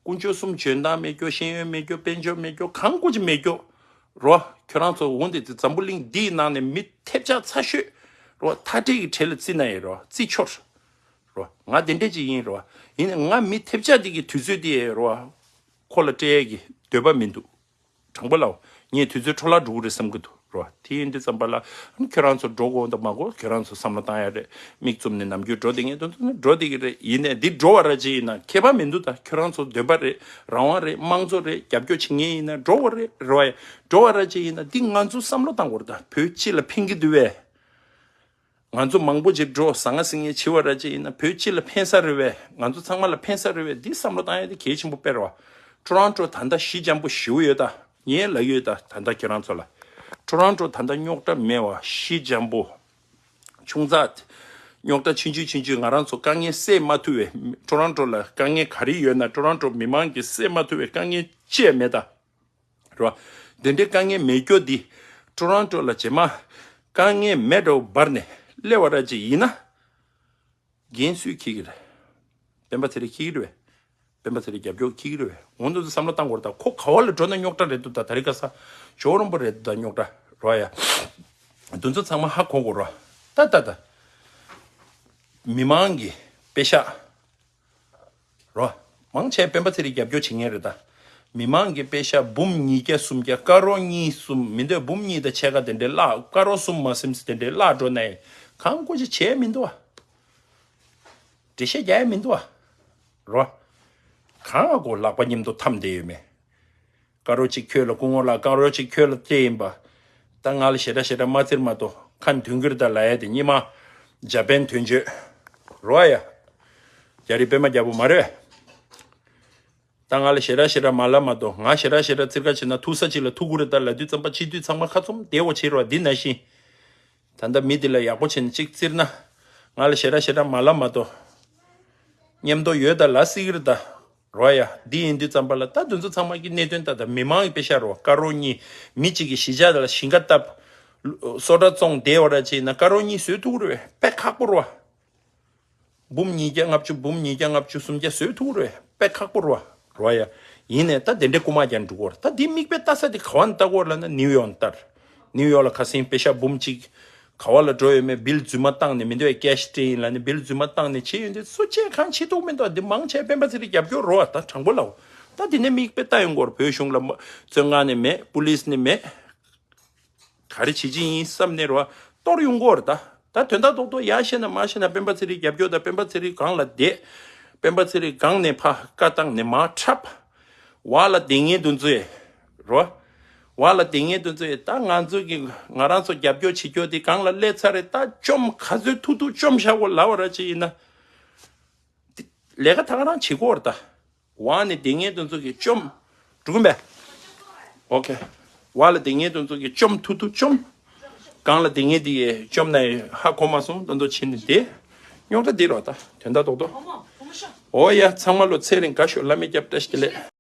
དཀོན་མཆོག་གསུམ་འཇོན་ཐང་མེད་རྒྱུ་ཤེས་ཡོན་མེད་རྒྱུ་དཔལ་འབྱོར་མེད་རྒྱུ་གང་དགོས་ཀྱི་མེད་རྒྱུ། རེད་བ། ཁྱོད་རང་ཚོ་འོ་འདི་ཚོ་འཛམ་བུ་གླིང་འདིའི་ནང་ནས་མི་ཐེབས་ཆག་ཚ་ཤོས། རེད་བ། ཐ་དད་ཀྱི་གྲས་ལ་བརྩིས་ན་ཡང་རེད་བ། བརྩི་ཆོག་རེད་བ། ང་དེ་འདྲས་ཅིག་ཡིན་རེད་བ། ཡིན་ནའི་ང་མི་ཐེབས་ཆག་འདི་གི་དུས་ཚོད་འདི་ཡང་རེད་བ། ཁོ་ལ་སྤྲད་ཡས་ཀྱི་འདོད་པ་མི་འདུག་དྲང་པོ་ལབ། ངས་དུས་ཚོད་འཕྲོ་བརླག་འགྲོ་གི་རེད་བསམ་གི་འདུག་རོ། དེ་ཡིན་དུས་ཙམ་པ་ལ་ཁྱོད་རང་ཚོ་འགྲོ་དགོས་འདུག་མ་དགོས་ཁྱོད་རང་ཚོ་བསམ་བློ་བཏང་ཡ་རེད། མིག་བཙུམ་ནས་ནམ་རྒྱུན་འགྲོ་བསྡད་མཁན་དེ་ཚོ་ནི་འགྲོ་བསྡད་ཀྱི་རེད། ཡིན་ནའི་འདི་འགྲོ་བ་ར་ཅིག་ཡིན་ན་ཁྱད་པར་མི་འདུག་ད་ཁྱོད་རང་ཚོ་འདོད་པ་རེད། རང་དབང་རེད། དམངས་གཙོ་རེད། རྒྱབ་སྐྱོར་བྱེད་མཁན་ཡིན་ན་འགྲོ་བ་རེད། རོ་ཡ། འགྲོ་བ་ར་ཅིག་ཡིན་ན་འདི་ང་ཚོ་བསམ་བློ་བཏང་དགོས་རེད། ད་བོད་སྤྱི་ལ་ཕན་གྱི་འདུག་བས། ང་ཚོ་མང་པོ་ཅིག་འགྲོ་ཟ་ང་ཟིང་ངེ་བྱེད་པ་ར་ཅིག་ཡིན་ན་བོད་སྤྱི་ལ་ཕན་ས་རེད་བས། ང་ཚོ་ཚང་མ་ལ་ཕན་ས་རེད་བས། འདི་བསམ་བློ་བཏང་ཡ་དེ་གལ་ཆེན་པོ་དཔེ་རེད་བ། ཊོ་རོན་ཊོ་ད་ལྟ་ཞི་འཇམ་པོ་ཞེ་པོ་ཡོད་ད། ངས་ལབ་ཡོད་ད། ད་ལྟ་ཁྱེད་རང་ཚོ་ལ། ཊོ་རོན་ཊོ་ད་ལྟ་རྙོག་དྲ་མེད་བ། ཞི་འཇམ་པོ། ཆུང་ཙག་རྙོག་དྲ་ཆུང་ཆུང་ཆུང་ཆུང་ང་རང་ཚོ་དཀའ་ངལ་སེལ་མ་ཐུབ་བས། ཊོ་རོན་ཊོ་ལ་དཀའ་ངལ་ག་རེ་ཡོད་ན་ཊོ་རོན་ཊོ་མི་མང་གིས་སེལ་མ་ཐུབ་བས་དཀའ་ངལ་ཅི་ཡང་མེད་ད། རེད་བ། དེ་འདྲའི་དཀའ་ངལ་མེད་རྒྱུ་འདི། ཊོ་རོན་ཊོ་ལ་རྗེས་མ། དཀའ་ངལ་མེད་འགྲོ་འབར་ནས་སླེབས་པ་ར་ཅིག་ཡིན་ན། འགན་སུས་འཁྱེར་གྱི་རེད། སྤེན་པ་ཚེ་རིང་འཁྱེར་གྱི་རེད་བས། སྤེན་པ་ཚེ་རིང་རྒྱབ་སྐྱོར་འཁྱེར་གྱི་རེད་བས། འོ་འདི་ཚོ་བསམ་བློ་བཏང་དགོས་རེད་ད། ཁོ་ག་བ་ལ་འགྲོ་ན་རྙོག་དྲ་རེད་འདུག་ད་ད་རི་ཀ་ས། ཇོ་རོན་པོ་རེད་འདུག་ད་རྙོག་དྲ་རོ་ཡ། འདི་ཚོ་ཚང་མ་ཧ་གོ་དགོས་རོ། ད་ད་ད། མི་མང་གི་པེ་ཤག་རོ། མང་ཆེ་སྤེན་པ་ཚེ་རིང་རྒྱབ་སྐྱོར་བྱེད་མཁན་རེད་ད། མི་མང་གི་པེ་ཤག་འབུམ་ཉིས་བརྒྱ་སུམ་བརྒྱ་ཀ་རོ་གཉིས་གསུམ་མི་འདོད་འབུམ་གཉིས་དང་ཕྱེད་ཀ་དེ་འདྲའི་བརླག་ཀ་རོ་གསུམ་མ་ཟིན་ཙམ་དེ་འདྲའི་བརླག་འགྲོ་ནའི། གང་དགོས་ཅི་བྱས་མི་འདུག་ཨ། འགྲེལ་བཤད་རྒྱག་ཡ་མི་འདུག་ཨ། རོ། གང་ཨ་གོ་ལག་པ་མཉམ་དུ་འཐམ་བསྡད་ཡོད་མེད། ཀ་རོ་གཅིག་ཁྱོད་ལ་སྐུ་ངོ་ལགས་ཀ་རོ་གཅིག་ཁྱོད་ལ་སྤྲད་ཡིན་པ། ད་ང་ལ་ཞེ་དྲག་ཞེ་དྲག་མ་བཙིར་མ་གཏོགས་ཁ་མདུན་གྱུར་ད་ལ་ཡ་དེ་སྙེ་མ། ཇ་པན་དོན་གཅོད། རོ་ཡ། རྒྱ་རི་པད་མ་རྒྱལ་པོ་མ་རེད། ད་ང་ལ་ཞེ་དྲག་ཞེ་དྲག་མ་ལབ་མ་གཏོགས་ང་ཞེ་དྲག་ཞེ་དྲག་བཙིར་ཁ་བྱེད་ན་ཐུག་ས་གཅིག་ལ་ཐུག་གི་རེད་ད་ལབ་དུས་ཙམ་པ་སྤྱི་འཐུས་ཚང་མ་ཁ་བཙུམ་བསྡད་འོ་བྱེད་རོགས་འདི་ན་བཞིན། ད་ལྟ་མི་འདི་ལ་ཡག་པོ་བྱས་ནས་གཅིག་བཙིར་ན། ང་ལ་ཞེ་དྲག་ཞེ་དྲག་མ་ལབ་མ་གཏོགས། མཉམ་དུ་ཡོད་ད་ལ་སྲིད་ཀྱི་རེད་ད། རོ་ཡ། འདི་ཡིན་དུས་ཙམ་པ་ལ་ད་དུས་ཚོད་ཚང་མ་གི་གནད་དོན་ད་ལྟ་མི་མང་གི་པེ་ཤ་རོ་ཀ་རོ་གཉིས་མི་གཅིག་གི་གཞིས་ཆགས་ལ་ཞིང་ཁ་བཏབ། སོ་ཊ་བཙོང་བསྡད་བ་ར་བྱས་ན་ཀ་རོ་གཉིས་བཟོས་ཐུབ་རེད་པས་དཔེ་ཁག་པོ་རོ། འབུམ་ཉིས་བརྒྱ་ལྔ་བཅུ་འབུམ་ཉིས་བརྒྱ་ལྔ་བཅུ་སུམ་བརྒྱ་བཟོས་ཐུབ་རེད་པས་དཔེ་ཁག་པོ་རོ། རོ་ཡ། ཡིན་ནས་ད་དེ་འདྲའི་རྐུ་མ་རྒྱག་འགྲོ་གོ་ར་ད་འདི་མིག་དཔེ་ལྟ་ས་དེ་ག་བ་ནས་ལྟ་གོ་ལ་ན་ནིའུ་ཡོག་ནས་ལྟར། ནིའུ་ཡོག་ལ་ཁ་སེང་པེ་ཤ་འབུམ་གཅིག་ག་བ་ལ་འགྲོ་ཡོད་མེད་བིལ་རྫུན་མ་བཏང་ནས་མི་འདོད་ཀེ་ཤི་སྤྲད་ཡིན་ལ་ནི་བིལ་རྫུན་མ་བཏང་ནས་བྱས་ཡོད་འདི་སུ་བྱས་གང་བྱེད་ཐུབ་མི་འདུག་འདི་མང་ཆེ་སྤེན་པ་ཚེ་རིང་རྒྱབ་སྐྱོར་རོ་བ་ད་དྲང་པོ་ལའོ། ད་འདི་ནས་མིག་དཔེ་ལྟ་ཡོང་གོ་ར་བོད་གཞུང་ལ་བཙོན་ཁང་ནས་མེད་པུ་ལིས་ནས་མེད། ག་རེ་བྱེད་ཀྱི་ཡིན་བསམ་ནས་རོ་བ་གཏོར་ཡོང་གོ་ར་ད། ད་དོན་དག་རྡོག་རྡོག་ཡ་ཤེས་ན་མ་ཤེས་ན་སྤེན་པ་ཚེ་རིང་རྒྱབ་སྐྱོར་ད་སྤེན་པ་ཚེ་རིང་སྒང་ལ་བསྡད། སྤེན་པ་ཚེ་རིང་སྒང་ནས་ཕ་བཀའ་བཏང་ནས་མ་འཁྲབ། བ་ལ་དེ་ངའི་དུ་མཛོད་རོ། བ་ལ་དེ་ངའི་དུ་མཛོད་ད་ང་ཚོ་གི་ང་རང་ཚོ་རྒྱབ་སྐྱོར་བྱེད་སྐྱོར་དེ་སྒང་ལ་སླེབས་ཚར་རེད་ད་བཅོམ་ག་ཚོད་ཐུབ་ཐུབ་བཅོམ་བཞག་གོ་ལབ་པ་ར་ཅིག་ཡིན་ན། ལས་ཀ་ད་ག་རང་བྱེད་གོ་ར་ད། བ་ནི་དེ་ངའི་དུ་མཛོད་གི་བཅོམ། འགྲོ་གི་མེད། ཨོ་ཁེ། བ་ལ་དེ་ངའི་དུ་མཛོད་གི་བཅོམ་ཐུབ་ཐུབ་བཅོམ། སྒང་ལ་དེ་ངའི་དེ་གི་བཅོམ་ན་ཧ་གོ་མ་སོང་ད་མདོ་ཕྱིན་ནི་དེ། རྙོག་དྲ་དེ་རོ་ད་དོན་དག་རྡོག་རྡོག་ཨོ་ཡ་ཚང་མ་ལོ་ཚེ་རིང་དགའ་ཤོག་བླ་མའི་སྐྱབས་བཀྲ་ཤིས་བདེ་ལེགས།